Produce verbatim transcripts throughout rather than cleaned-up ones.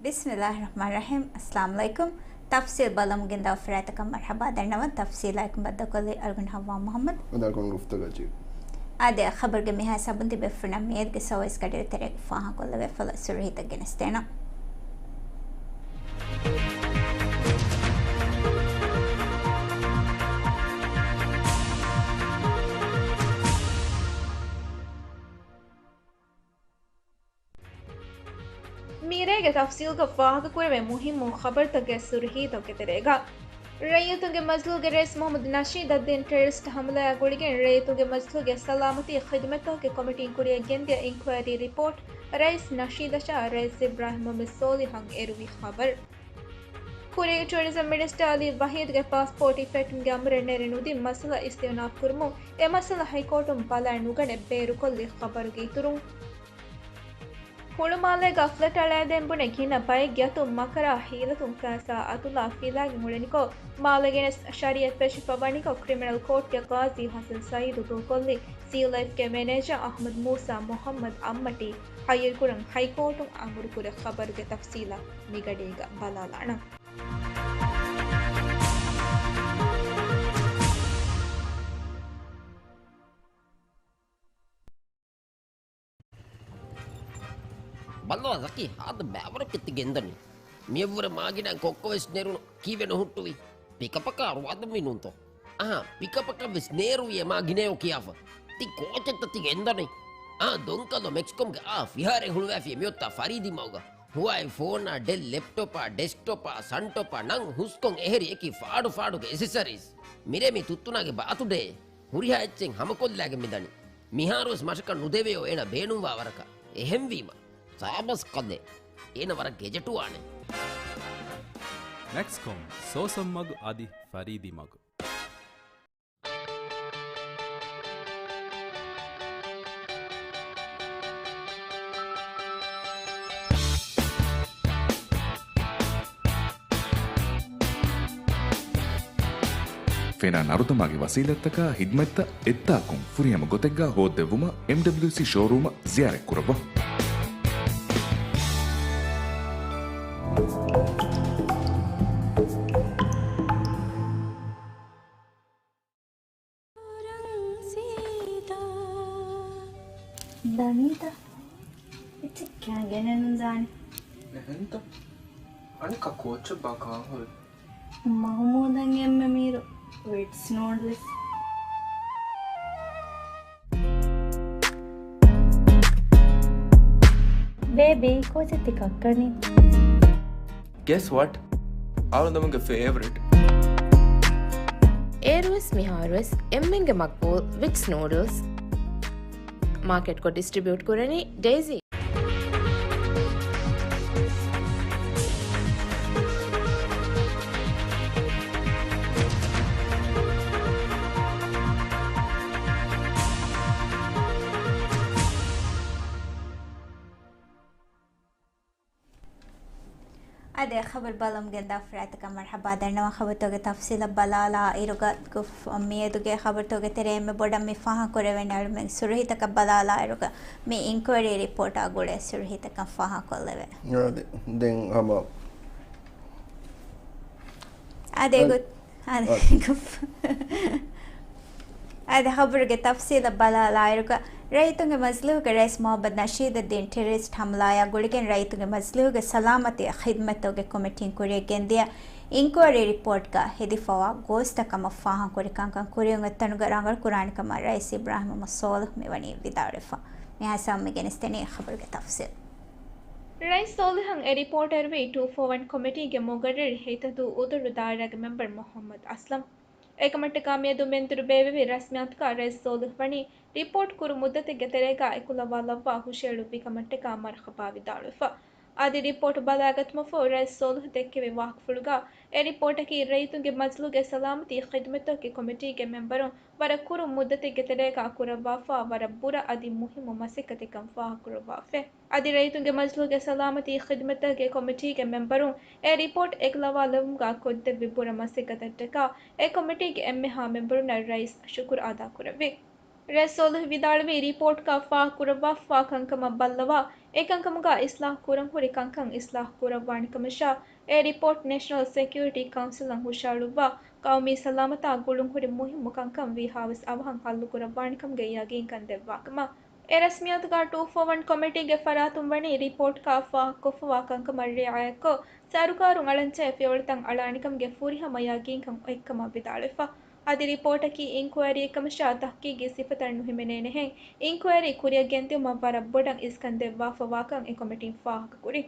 ބިސްމިއްލާހި ރަޙްމާނި ރަޙީމް. އައްސަލާމު ޢަލައިކުމް. ތަފްސީލް ބަލަމުގެން ދާ ފަރާތަކަށް މަރްޙަބާ ދަންނަވަން. ތަފްސީލާއެކު ބައްދަލުކޮށްލީ އަޅުގަނޑު ހައްވާ މުޙައްމަދު. އަދި ޚަބަރުގެ މިހާ ސަބުން ތިބޭފުޅުންނަށް މިއަދުގެ ސައުވައިސް ގަޑިއިރު ތެރޭގަ ފާހަގަކޮށްލެވޭ ފަހު ސުރުހީތައް ގެނެސްދޭނަން. މިރޭގެ ތަފްސީލްގަ ފާހަގަކުރެވޭ މުހިއްމު ޚަބަރުތަކުގެ ސުރުހީތަކުގެ ތެރޭގަ، ރައްޔިތުންގެ މަޖިލީހުގެ ރައީސް މުޙައްމަދު ނަޝީދަށް ދިން ޓެރަރިސްޓް ހަމަލާއާ ގުޅިގެން ރައްޔިތުންގެ މަޖިލީހުގެ ސަލާމަތީ ޚިދުމަތްތަކުގެ ކޮމިޓީން ކުރިއަށް ގެންދިޔަ އިންކުއަރީ ރިޕޯޓް ރައީސް ނަޝީދަށާ ރައީސް އިބްރާހިމް މުޙައްމަދު ސޯލިހަށް އެރުވި ޚަބަރު. ކުރީގެ ޓޫރިޒަމް މިނިސްޓަރ އަލީ ވަހީދުގެ ޕާސްޕޯޓް އިފެކްޓްގެ އަމުރެއް ނެރެ ނުދީ މައްސަލަ އިސްތިއުނާފް ކުރުމުން އެ މައްސަލަ ހައިކޯޓުން ބަލާ ނުގަނެ ބޭރުކޮށްލި ޚަބަރުގެ އިތުރުން. ހުޅުމާލޭގަ ފްލެޓް އަޅައިދޭން ބުނެ ގިނަ ބައެއްގެ އަތުން މަކަރާ ހީލަތުން ފައިސާ އަތުލާ ފިލާގެން އުޅެނިކޮށް، މާލެ ގެނެސް ޝަރީއަތް ފެށިފަ ވަނިކޮށް، ކްރިމިނަލް ކޯޓްގެ ޤާޟީ ޙަސަން ސައީދު ދޫކޮށްލީ ސީ ލައިފްގެ މެނޭޖަރ އަޙްމަދު މޫސާ މުޙައްމަދު އައްމަޓީ ހައްޔަރުކުރަން ހައިކޯޓުން އަމުރުކުރި ޚަބަރުގެ ތަފްސީލާ މިގަޑީގަ ބަލާލާނަން. ބައްލަވާ ޒަކީ، ހާދަ ބައިވަރަކަށް ތި ގެންދަނީ. މިއަށްވުރެ މާގިނައިން ކޮއްކޮވެސް ނެރުނު. ކީއްވެ ނުހުއްޓުވީ؟ ޕިކަޕަކާ ރުވާދުންވީ ނޫންތޯ؟ އަހާ، ޕިކަޕަކަށްވެސް ނޭރުވިއޭ މާ ގިނައޯ ކިޔާފަ. ތި ކޯޗެއްތަ ތި ގެންދަނީ؟ އާ، ދޮންކަލޯ މެކްސްކޮމްގެ އާ ފިހާރައެއް ހުޅުވާފިޔޭ މިއޮތްތާ ފަރީދީ މަގުގަ. ހުވާއި ފޯނާ، ޑެލް ލެޕްޓޮޕާ، ޑެސްކްޓޮޕާ، ސަންޓޮޕާ ނަން ހުސްކޮން އެހެރި އެކި ފާޑު ފާޑުގެ އެސެސަރީސް. މިރޭ މި ތުއްތުނާގެ ބާތުޑޭ. ހުރިހާ އެއްޗެއް ހަމަކޮށްލާގެން މިދަނީ. މިހާރުވެސް މަށަކަށް ނުދެވެޔޯ އޭނަ ބޭނުންވާ ވަރަކަށް. އެހެންވީމަ، ސާބަސް ކަލޭ. އޭނަ ވަރަށް ގެޖެޓުވާނެ. މެކްސްކޮމް، ސޯސަން މަގު އަދި ފަރީދީ މަގު. ފެނާ ނަރުދަމާގެ ވަސީލަތްތަކާ ހިދްމަތްތައް އެއްތާކުން ފުރިހަމަ ގޮތެއްގާ ހޯއްދެއްވުމަށް އެމްޑަބްލިއުސީ ޝޯރޫމަށް ޒިޔާރަތްކުރައްވާ. ދަނީތަ؟ އެއްޗެއް ކިޔާ ގެނެއްނުދާނެ. އެހެންތަ؟ އަނެއްކާ ކޯއްޗެއްބާ ކާން ހުރީ؟ މަހުމޫދަށް އެންމެ މީރު ވިޓްސް ނޫޑްލްސް. ބޭބީ، ކޯޗެއް ތި ކައްކަނީ؟ Guess what? އަޅުގަނޑުމެންގެ ފޭވަރިޓް. އޭރުވެސް މިހާރުވެސް އެންމެންގެ މަގްބޫލް ވިޓްސް ނޫޑްލްސް. މާކެޓްކޮށް ޑިސްޓްރިބިއުޓް ކުރަނީ ޑެއިސީ. އަދި ޚަބަރު ބަލަމުގެން ދާ ފަރާތަކަށް މަރްޙަބާ ދަންނަވަން. ޚަބަރުތަކުގެ ތަފްސީލަށް ބަލާލާ އިރުގަ، މިއަދުގެ ޚަބަރުތަކުގެ ތެރެއިން އެންމެ ބޮޑަށް މި ފާހަގަކުރެވެނީ އަޅުމެން ސުރުހީތަކަށް ބަލާލާ އިރުގަ، މި އިންކުއަރީ ރިޕޯޓާ ގުޅޭ ސުރުހީތަކަށް ފާހަގަކޮށްލެވޭ. އާދެ، ދެން ހަމަ އާދެ، އާދެ. ގޮ-، އާދެ. އާދެ، ޚަބަރުގެ ތަފްސީލަށް ބަލާލާއިރުގަ، ރައްޔިތުންގެ މަޖިލީހުގެ ރައީސް މުޙައްމަދު ނަޝީދަށް ދިން ޓެރަރިސްޓް ހަމަލާއާ ގުޅިގެން ރައްޔިތުންގެ މަޖިލީހުގެ ސަލާމަތީ ޚިދުމަތްތަކުގެ ކޮމިޓީން ކުރިއަށް ގެންދިޔަ އިންކުއަރީ ރިޕޯޓްގަ ހެދިފަވާ ގޯސްތައް ކަމަށް ފާހަގަކުރި ކަންކަން ކުރިއަށް އޮތް ތަނުގަ ރަނގަޅުކުރާނެ ކަމަށް ރައީސް އިބްރާހިމް މުޙައްމަދު ސޯލިހު މިވަނީ ވިދާޅުވެފަ. މިހާ ސަމް މި ގެނެސްދެނީ ޚަބަރުގެ ތަފްސީލް. ރައީސް ސޯލިހަށް އެ ރިޕޯޓް އެރުވީ ޓޫ ފޯ ވަން ކޮމިޓީގެ މުގައްރަރު ހިތަދޫ އުދުރު ދާއިރާގެ މެމްބަރު މުޙައްމަދު އަސްލަމް. އެކަމަށްޓަކާ މިއަދު މެންދުރު ބޭއްވެވި ރަސްމިއްޔާތުގަ ރައީސް ސޯލިހު ވަނީ ރިޕޯޓް ކުރު މުއްދަތެއްގެ ތެރޭގަ އެކުލަވާލައްވާ ހުށައެޅުއްވި ކަމަށްޓަކާ މަރްޙަބާ ވިދާޅުވެފަ. އަދި ރިޕޯޓް ބަލާގަތުމަށްފަހު ރައީސް ސޯލިހު ދެއްކެވި ވާހަކަފުޅުގަ އެ ރިޕޯޓަކީ ރައްޔިތުންގެ މަޖިލީހުގެ ސަލާމަތީ ޚިދުމަތްތަކުގެ ކޮމިޓީގެ މެމްބަރުން ވަރަށް ކުރު މުއްދަތެއްގެ ތެރޭގަ ކުރައްވާފަ ވަރަށް ބުރަ އަދި މުހިއްމު މަސައްކަތެއްކަން ފާހަގަކުރައްވާފަ. އަދި ރައްޔިތުންގެ މަޖިލީހުގެ ސަލާމަތީ ޚިދުމަތްތަކުގެ ކޮމިޓީގެ މެމްބަރުން އެ ރިޕޯޓް އެކުލަވާލެއްވުމުގަ ކޮށްދެއްވި ބުރަ މަސައްކަތަށްޓަކާ އެ ކޮމިޓީގެ އެންމެހާ މެމްބަރުންނަށް ރައީސް ޝުކުރު އަދާކުރެއްވި. ރައީސް ސޯލިހު ވިދާޅުވީ، ރިޕޯޓްގަ ފާހަގަކުރައްވާފަވާ ކަންކަމަށް ބައްލަވާ، އެކަންކަމުގަ އިސްލާހު ކުރަން ހުރި ކަންކަން އިސްލާހު ކުރައްވާނެ ކަމަށާ، އެ ރިޕޯޓް ނޭޝަނަލް ސެކިއުރިޓީ ކައުންސިލަށް ހުށަހަޅުއްވާ، ޤައުމީ ސަލާމަތާ ގުޅުންހުރި މުހިއްމު ކަންކަން ވީހާވެސް އަވަހަށް ހައްލުކުރައްވާނެކަމުގެ ޔަގީންކަން ދެއްވާކަމަށް. އެ ރަސްމިއްޔާތުގަ ޓޫ ފޯ ވަން ކޮމިޓީގެ ފަރާތުން ވަނީ ރިޕޯޓްގަ ފާހަގަކޮށްފަވާ ކަންކަމަށް ރިޢާޔަތްކޮށް، ސަރުކާރުން އަޅަންޗައި ފިޔަވަޅުތައް އަޅާނެކަމުގެ ފުރިހަމަ ޔަގީންކަން އޮތްކަމަށް ވިދާޅުވެފަ. އަދި ރިޕޯޓަކީ އިންކުއަރީއެއްކަމަށާ ތަހްޤީޤީ ސިފަތައް ނުހިމެނޭނެހެން، އިންކުއަރީ ކުރިއަށް ގެންދިއުމަށް ވަރަށް ބޮޑަށް އިސްކަން ދެއްވާފަވާކަން އެ ކޮމިޓީން ފާހަގަކުރި.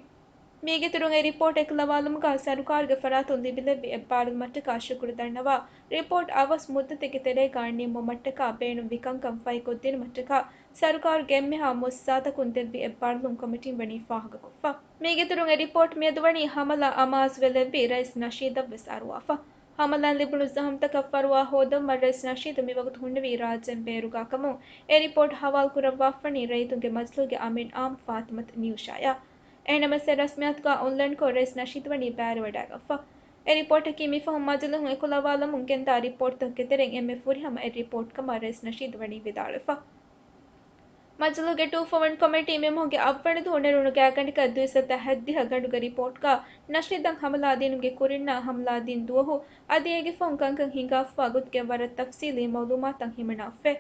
މީގެއިތުރުން އެ ރިޕޯޓް އެކުލަވާލުމުގަ ސަރުކާރުގެ ފަރާތުން ލިބިލެއްވި އެއްބާރުލުމަށްޓަކާ ޝުކުރު ދަންނަވާ، ރިޕޯޓް އަވަސް މުއްދަތެއްގެ ތެރޭގަ ނިންމުމަށްޓަކާ ބޭނުންވި ކަންކަން ފަހިކޮށްދިނުމަށްޓަކާ ސަރުކާރުގެ އެންމެހާ މުއައްސަސާތަކުން ދެއްވި އެއްބާރުލުން ކޮމިޓީން ވަނީ ފާހަގަކޮށްފަ. މީގެއިތުރުން އެ ރިޕޯޓް މިއަދު ވަނީ ހަމަލާ އަމާޒުވެލެއްވި ރައީސް ނަޝީދަށްވެސް އަރުވާފަ. ހަމަލާއިން ލިބުނު ޒަހަމްތަކަށް ފަރުވާ ހޯދަންވަން ރައީސް ނަޝީދު މިވަގުތު ހުންނެވީ ރާއްޖޭން ބޭރުގަ ކަމުން އެ ރިޕޯޓް ހަވާލުކުރައްވާފަވަނީ ރައްޔިތުންގެ މަޖިލީހުގެ އަމީން އާއްމު ފާތިމަތު ނިއުޝާޔާ. އެހެންނަމަވެސް އެ ރަސްމިއްޔާތުގަ އޮންލައިންކޮށް ރައީސް ނަޝީދު ވަނީ ބައިވެރިވަޑައިގަންފަ. އެ ރިޕޯޓަކީ މިފަހުން މަޖިލީހުން އެކުލަވާލަމުން ގެންދާ ރިޕޯޓްތަކުގެ ތެރެއިން އެންމެ ފުރިހަމަ އެއް ރިޕޯޓް ކަމަށް ރައީސް ނަޝީދު ވަނީ ވިދާޅުވެފަ. މަޖިލީހުގެ ޓޫ ފޯ ވަން ކޮމިޓީ މިމަހުގެ އަށްވަނަ ދުވަހު ނެރުނު ގާތްގަނޑަކަށް ދުއިސައްތަ ހަތްދިހަ ގަނޑުގެ ރިޕޯޓްގަ ނަޝީދަށް ހަމަލާ ދިނުމުގެ ކުރިންނާ ހަމަލާ ދިން ދުވަހު އަދި އޭގެ ފަހުން ކަންކަން ހިނގާފަވާ ގޮތުގެ ވަރަށް ތަފްސީލީ މައުލޫމާތުތައް ހިމަނާފަވޭ.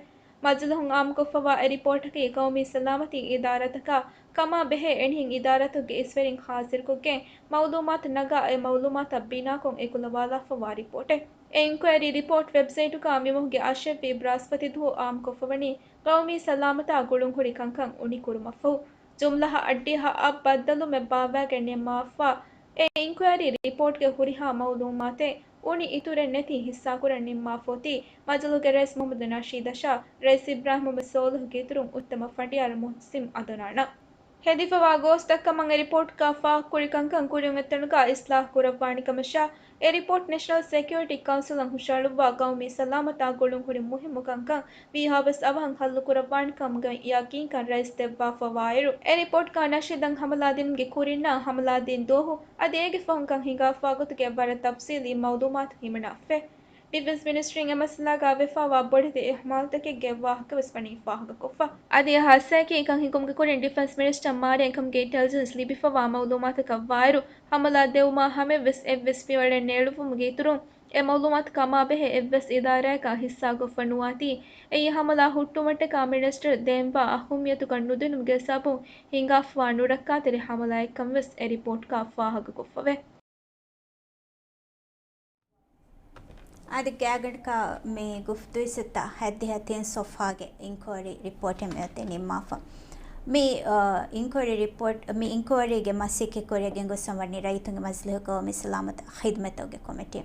މަޖިލީހުން އާއްމުކޮށްފަވާ އެ ރިޕޯޓަކީ ޤައުމީ ސަލާމަތީ އިދާރާތަކާ ކަމާ ބެހޭ އެންހެން އިދާރާތަކުގެ އިސްވެރިން ހާޒިރުކޮށްގެން މައުލޫމާތު ނަގާ އެ މައުލޫމާތަށް ބިނާކޮށް އެކުލަވާލާފަވާ ރިޕޯޓެއް. އެ އިންކުއަރީ ރިޕޯޓް ވެބްސައިޓުގަ މިމަހުގެ އަށެއްވީ ބްރާސްފަތި ދުވަހު އާއްމުކޮށްފަވަނީ ޤައުމީ ސަލާމަތާ ގުޅުންހުރި ކަންކަން އުނިކުރުމަށްފަހު. ޖުމްލަ އަށްޑިހަ އަށް ބައްދަލުވުމެއް ބާއްވައިގެން ނިންމާފަވާ އެ އިންކުއަރީ ރިޕޯޓްގެ ހުރިހާ މައުލޫމާތެއް އުނި އިތުރެއް ނެތި ހިއްސާކުރަން ނިންމާފައޮތީ މަޖިލީހުގެ ރައީސް މުހައްމަދު ނަޝީދަށާ ރައީސް އިބްރާހިމް މުހައްމަދު ސޯލިހުގެ އިތުރުން އުއްތަމަ ފަނޑިޔާރު މުހްސިން އަދުނާނަށް. ހެދިފަވާ ގޯސްތައް ކަމަށް އެ ރިޕޯޓްގަ ފާހަގަކުރި ކަންކަން ކުރިއަށް އޮތްތަނުގަ އިސްލާހު ކުރައްވާނެ ކަމަށާ، އެ ރިޕޯޓް ނޭޝަނަލް ސެކިއުރިޓީ ކައުންސިލަށް ހުށަހަޅުއްވާ ޤައުމީ ސަލާމަތާ ގުޅުންހުރި މުހިއްމު ކަންކަން ވީހާވެސް އަވަހަށް ހައްލު ކުރައްވާނެ ކަމުގެ ޔަގީންކަން ރައީސް ދެއްވާފަވާއިރު، އެ ރިޕޯޓްގަ ނަޝީދަށް ހަމަލާ ދިނުމުގެ ކުރިންނާ ހަމަލާ ދިން ދުވަހު އަދި އޭގެ ފަހުން ކަން ހިނގާފަވާ ގޮތުގެ ވަރަށް ތަފްސީލީ މައުލޫމާތު ހިމަނާފަވޭ. ޑިފެންސް މިނިސްޓްރީން އެ މައްސަލާގަ ވެފަވާ ބޮޑެތި އިހުމާލުތަކެއްގެ ވާހަކަވެސް ވަނީ ފާހަގަކޮށްފަ. އަދި އެ ހާދިސާއަކީ ކަން ހިނގުމުގެ ކުރިން ޑިފެންސް މިނިސްޓަރ މާރިޔާ އެކަމުގެ އިންޓެލިޖެންސް ލިބިފަވާ މައުލޫމާތަކަށް ވާއިރު، ހަމަލާ ދެވުމާ ހަމަޔަށްވެސް އެއްވެސް ފިޔަވަޅެއް ނޭޅުއްވުމުގެ އިތުރުން، އެ މައުލޫމާތު ކަމާބެހޭ އެއްވެސް އިދާރާއަކަށް ހިއްސާކޮށްފަ ނުވާތީ، އެއީ ހަމަލާ ހުއްޓުމަށްޓަކާ މިނިސްޓަރު ދޭންވާ އަހައްމިޔަތުކަން ނުދިނުމުގެ ސަބަބުން ހިނގާފަވާ ނުރައްކާތެރި ހަމަލާއެއްކަންވެސް އެ ރިޕޯޓްގަ ފާހަގަކޮށްފަވޭ. އަދި ގާތްގަނޑަކަށް މި ގުފްތު ދުއިސައްތަ ހަތްދިހަ ތިން ސޮފްހާގެ އިންކުއަރީ ރިޕޯޓެއް މިއޮތީ ނިންމާފަ. މި، އަ، އިންކުއަރީ ރިޕޯޓް، މި އިންކުއަރީގެ މަސައްކަތް ކުރިއަށް ގެންގޮސްފަ ވަނީ ރައްޔިތުންގެ މަޖިލީހު ޤައުމީ ސަލާމަތް ޚިދުމަތުގެ ކޮމިޓީ.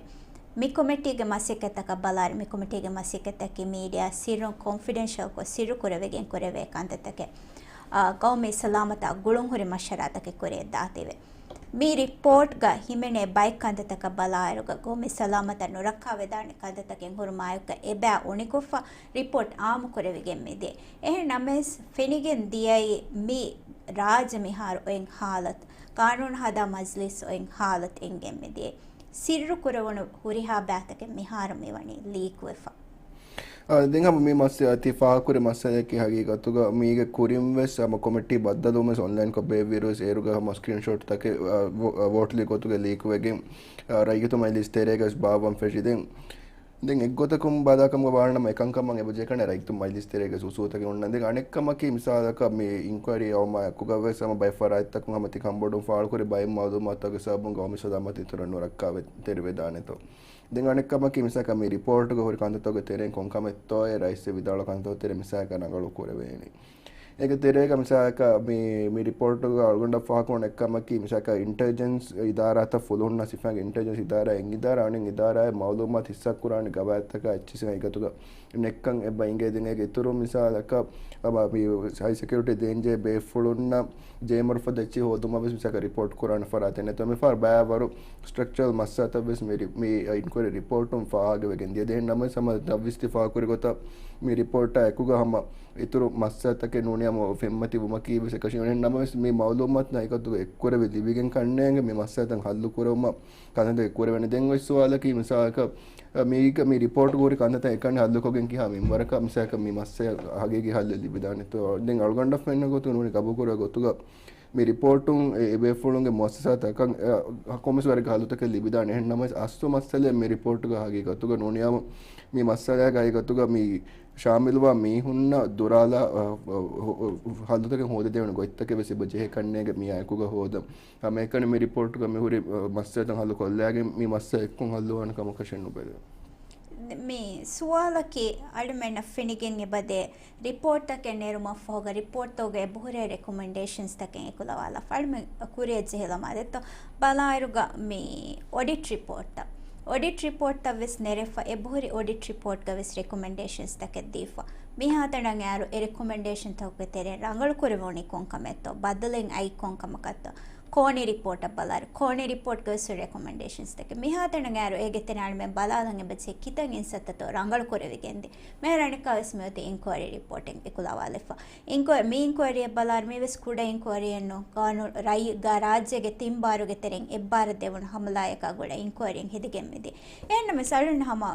މި ކޮމިޓީގެ މަސައްކަތްތަކަށް ބަލާއިރު، މި ކޮމިޓީގެ މަސައްކަތްތަކީ މީޑިއާ ސިއްރުން ކޮންފިޑެންޝަލްކޮށް ސިއްރު ކުރެވިގެން ކުރެވޭ ކަންތައްތަކެއް. އާ، ޤައުމީ ސަލާމަތާ ގުޅުންހުރި މަޝްވަރާތަކެއް ކުރިއަށް ދާތީވެ. މި ރިޕޯޓްގަ ހިމެނޭ ބައެއް ކަންތައްތަކަށް ބަލާއިރުގަ، ގައުމީ ސަލާމަތަށް ނުރައްކާވެދާނެ ކަންތައްތަކެއް ހުރުމާއެކުގަ އެބައި އުނިކޮށްފަ ރިޕޯޓް އާއްމުކުރެވިގެން މިދިޔަ. އެހެން ނަމަވެސް ފެނިގެން ދިޔައީ މި ރާއްޖެ މިހާރު އޮތް ހާލަތު، ޤާނޫނު ހަދާ މަޖްލިސް އޮތް ހާލަތު އެނގެން މިދިޔަ. ސިއްރު ކުރެވުނު ހުރިހާ ބައިތަކެއް މިހާރު މިވަނީ ލީކުވެފަ. އާ، ދެން ހަމަ މި މައްސަ-، ތި ފާހަގަކުރި މައްސަލައަކީ ހަގީގަތުގަ މީގެ ކުރިން ވެސް ހަމަ ކޮމިޓީ ބައްދަލުވުމެސް އޮންލައިންކޮށް ބޭއްވިއިރުވެސް އޭރުގަ ހަމަ ސްކްރީންޝޮޓްތަކެއް، އާ، ވޯ-، ވޯޓްލި ގޮތުގަ ލީކުވެގެން، އާ، ރައްޔިތު މަޖިލިސް ތެރޭގަވެސް ބާއްވަން ފެށި. ދެން، ދެން އެއްގޮތަކުން ބަލާކަމުގަ ވާނަމަ އެކަންކަމަށް އެބަޖެހޭކަން ރައްޔިތު މަޖިލިސް ތެރޭގަވެސް އުސޫލުތަކެއް އޮންނަން. ދެން އަނެއްކަމަކީ މިސާލަކަށް މި އިންކުއަރީ އައުމާ އެކުގަވެސް ހަމަ ބައެއް ފަރާތްތަކުން ހަމަ ތި ކަންބޮޑުން ފާޅުކުރި ބައެއް މައުލޫމާތުތަކުގެ ސަބަބުން ގައުމީ ސަލާމަތީ އިތުރަށް ނުރައްކާވެ-، ތެރިވެދާނެތޯ. ދެން އަނެއްކަމަކީ މިސާލަކަށް މި ރިޕޯޓުގަ ހުރި ކަންތައްތަކުގެ ތެރެއިން ކޮންކަމެއްތޯއޭ ރައީސް ވިދާޅު ކަންތައް ތެރެ މިސާލަކަށް ރަނގަޅު ކުރެވޭނީ. އޭގެ ތެރޭގަ މިސާލަކަށް މި، މި ރިޕޯޓުގަ އަޅުގަނޑަށް ފާހަގަވުނު އެއްކަމަކީ މިސާލަކަށް އިންޓެލިޖެންސް އިދާރާތައް ފުލުހުންނަށް ސިފައިންގެ އިންޓެލިޖެންސް އިދާރާ އެއް އިދާރާ އަނެއް އިދާރާއަށް މައުލޫމާތު ހިއްސާ ކުރާނެ ގަވާއިދުތަކާ އެއްޗިހި އެގޮތުގަ ނެއްކަން އެބަ އިނގޭ. ދެން އޭގެ އިތުރު މިސާލަކަށް އަމަ މި ހައި ސެކިއުރިޓީ ދޭންޖެހޭ ބޭފުޅުންނަށް ޖޭމަރުފަދަ އެއްޗިހި ހޯދުމަށް ވެސް މިސާލަކަށް ރިޕޯޓް ކުރާނެ ފަރާތެއް ނެތް. މިފަހަރު ބައިވަރު ސްޓްރަކްޗަރަލް މައްސަލަތައް ވެސް މި ރި-، މި އިންކުއަރީ ރިޕޯޓުން ފާހަގަވެގެން ދިޔަ. ދެން ނަމަވެސް ހަމަ ދަށްވިސް ތި ފާހަގަކުރި ގޮތަށް މި ރިޕޯޓާ އެކުގަ ހަމަ އިތުރު މައްސަލަތަކެއް ނޫނީ ފެންމަތި ވުމަކީ ވެސް އެކަށީ ވަނީ. ނަމަވެސް މި މައުލޫމާތު ހަގީގަތުގަ އެއްކުރެވި ލިބިގެން ކަންނޭނގެ މި މައްސަލަތައް ހައްލު ކުރެވުމަށް ކަންތައް އެއްކުރެވޭނެ. ދެން އޮތް ސުވާލަކީ މިސާލަކަށް، އަ، މީގަ މި ރިޕޯޓްގަ ހުރި ކަންތައްތައް އެކަނި ހައްލުކޮށްގެން ކިހާ މިންވަރަކަށް މިސާލަކަށް މި މައްސަލަ ހަގީގީ ހައްލެއް ލިބިދާނެތޯ؟ ދެން އަޅުގަނޑަށް ފެންނަ ގޮތުން ނޫނީ ގަބޫލުކުރާ ގޮތުގަ މި ރިޕޯޓުން އެ، އެބޭފުޅުންގެ މުއައްސަސާތަކަށް، އަ، ކޮންމެސް ވަރެއްގެ ހައްލުތަކެއް ލިބިދާނެ. އެހެން ނަމަވެސް އަސްލު މައްސަލައެއް މި ރިޕޯޓުގަ ހަގީގަތުގަ ނޫނިއްޔާމު މި މައްސަލާގެ ހަގީގަތުގަ މި ޝާމިލުވާ މީހުންނަށް ދުރާލާ، އަ، އަ، ހައްލުތަކެއް ހޯދަދޭނެ ގޮތްތަކެއް ވެސް އެބަ ޖެހޭ ކަންނޭނގެ މިއާއެކުގަ ހޯދަން. ހަމައެކަނި މި ރިޕޯޓުގަ މިހުރި، އަ، މައްސަލަތައް ހައްލު ކޮށްލާގެން މި މައްސަލަ އެއްކޮށް ހައްލުވާނެ ކަމަކަށެއް ނުބެލެވޭ. މި ސުވާލަކީ އަޅުމެންނަށް ފެނިގެން އެބަދޭ ރިޕޯޓްތަކެއް ނެރުމަށްފަހުގަ ރިޕޯޓްތަކުގަ އެބަހުރޭ ރެކޮމެންޑޭޝަންސްތަކެއް އެކުލަވާލާފަ. އަޅުމެން ކުރިއަށް ޖެހިލަމާ ދެއްތޯ ބަލާއިރުގަ މި އޮޑިޓް ރިޕޯޓްތައް، އޮޑިޓް ރިޕޯޓްތައް ވެސް ނެރެފަ، އެބަހުރި އޮޑިޓް ރިޕޯޓްގަ ވެސް ރެކޮމެންޑޭޝަންސްތަކެއް ދީފަ. މިހާތަނަށް އައިރު އެ ރެކޮމެންޑޭޝަންތަކުގެ ތެރެއިން ރަނގަޅު ކުރެވުނީ ކޮންކަމެއްތޯ، ބަދަލެއް އައީ ކޮންކަމަކަށްތޯ؟ ކޯނި ރިޕޯޓަށް ބަލާއިރު، ކޯނި ރިޕޯޓްގަ ވެސް ރެކޮމެންޑޭޝަންސްތަކެއް. މިހާތަނަށް އައިރު އޭގެ ތެރެއިން އަޅުމެން ބަލާލަން އެބަޖެހޭ ކިތައް އިންސައްތަތޯ ރަނގަޅު ކުރެވިގެންދި. މިހާރު އަނެއްކާވެސް މިއޮތީ އިންކުއަރީ ރިޕޯޓެއް އެކުލަވާލައިފަ. އިންކުއަ-، މި އިންކުއަރީއަށް ބަލާއިރު މީވެސް ކުޑަ އިންކުއަރީއެއް ނޫން. ގާނޫ-، ރައީ-، ގާ-، ރާއްޖޭގެ ތިން ބާރުގެ ތެރެއިން އެއްބާރަށް ދެވުނު ހަމަލާއަކާ ގުޅޭ އިންކުއަރީއެއް ހެދިގެން މިދި. އެހެންނަމަވެސް އަޅުން ހަމަ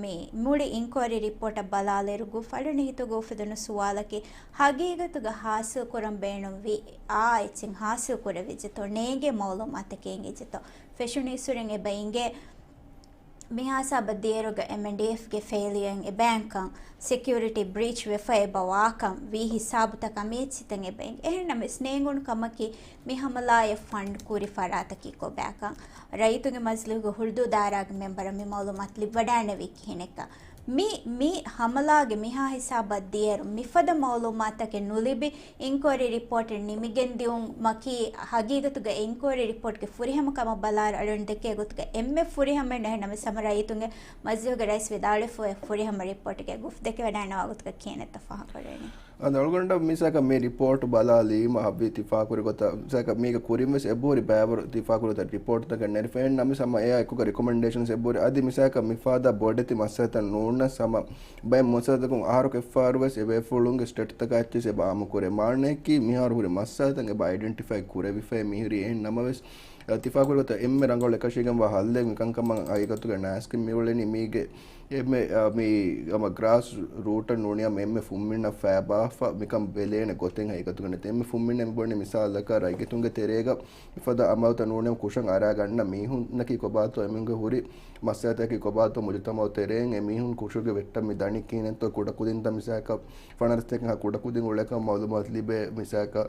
މި މުޅި އިންކުއަރީ ރިޕޯޓަށް ބަލާލިއިރު ގު-، އަޅުން ހިތުގަ އުފެދުނު ސުވާލަކީ، ހަގީގަތުގަ ހާސިލް ކުރަން ބޭނުންވި އާ އެއްޗެއް ހާސިލް ކުރެވިއްޖެތޯ، ނޭނގޭ މައުލޫމާތަކެއް އެނގިއްޖެތޯ؟ ފެށުނީއްސުރެން އެބަ އިނގޭ މިހާ ހިސާބަށް ދިޔައިރުގަ އެމްއެންޑީއެފްގެ ފެއިލިއަރ އެބައިންކަން، ސެކިއުރިޓީ ބްރީޗް ވެފަ އެބަ ވާކަން، ވީ ހިސާބުތަކާ މި އެއްޗިތައް އެބަ އިނގޭ. އެހެންނަމަވެސް ނޭނގުނު ކަމަކީ މި ހަމަލާއަށް ފަންޑް ކުރި ފަރާތަކީ ކޮބާކަން، ރައްޔިތުންގެ މަޖިލީހުގެ ހުޅުދޫ ދާއިރާގެ މެމްބަރަށް މި މައުލޫމާތު ލިބިވަޑައިގަނެވީ ކިހިނެއްކަން. މި، މި ހަމަލާގެ މިހާ ހިސާބަށް ދިޔައިރު މިފަދަ މައުލޫމާތުތަކެއް ނުލިބި، އިންކުއަރީ ރިޕޯޓެއް ނިމިގެން ދިއުމަކީ ހަގީގަތުގަ އިންކުއަރީ ރިޕޯޓްގެ ފުރިހަމަ ކަމަށް ބަލާއިރު އަޅުގަނޑު ދެކޭ ގޮތުގަ އެންމެ ފުރިހަމައެއް ނޫން. އެހެންނަމަވެސް ހަމަ ރައްޔިތުންގެ މަޖިލީހުގެ ރައީސް ވިދާޅުވެފަ އޮތް ފުރިހަމަ ރިޕޯޓެއްގެ ގުފް ދެކެވަޑައިގަންނަވާ ގޮތުގަ ކިހިނެއްތޯ ފާހަގަކުރެވެނީ. އަދި އަޅުގަނޑަށް މިސާކަށް މި ރިޕޯޓް ބަލާލީމަ ހައްވީ ތިފާކުރި ގޮތަށް، މިސާކަށް މީގަ ކުރިން ވެސް އެބަހުރި ބައިވަރު ތިފާކުރި ގޮތަށް ރިޕޯޓްތަކެއް ނެރެފަ. އެހެން ނަމަވެސް ހަމަ އެއާ އެކުގަ ރިކޮމެންޑޭޝަންސް އެބަހުރި. އަދި މިސާކަށް މިފަދަ ބޮޑެތި މައްސަލަތައް ނޫނަސް ހަމަ ބައެއް މައްސަލަތަކުން އަހަރު އެއްފަހަރު ވެސް އެބޭފުޅުންގެ ސްޓޭޓްތަކާ އެއްޗެއް އެބަ އާއްމު ކުރޭ. މާނައަކީ މިހާރު ހުރި މައްސަލަތައް އެބަ އައިޑެންޓިފައި ކުރެވިފައި މިހުރީ. އެހެން ނަމަވެސް، އަ، ތިފާކުރި ގޮތަށް އެންމެ ރަނގަޅު އެކަށީގެންވާ ހައްލެއް މިކަންކަމަށް ހަގީގަތުގަ ނާސްކިން މިއުޅެނީ މީގެ އެންމެ، އ، މި ހަމަ ގްރާސް ރޫޓަށް ނޫނިއްޔާމު އެންމެ ފުންމިންނަށް ފައިބާފަ މިކަން ބެލޭނެ ގޮތެއް ހަގީގަތުގަ ނެތް. އެންމެ ފުންމިންނަށް މި ބުނީ މިސާލަކަށް ރައްޔިތުންގެ ތެރޭގަ މިފަދަ އަމަލުތައް ނޫނިއްޔާމު ކުށަށް އަރާ ގަންނަ މީހުންނަކީ ކޮބާތޯ، އެމީހުންގެ ހުރި މައްސަލަތަކީ ކޮބާތޯ، މުޖުތަމައު ތެރެއިން އެމީހުން ކުށުގެ ވެއްޓަށް މި ދަނީ ކިހިނެއްތޯ، ކުޑަކުދިންތައް މިސާލަކަށް ފަނަރަސްތަކެއްހާ ކުޑަކުދިން އުޅޭކަމަށް މައުލޫމާތު ލިބޭ. މިސާލަކަށް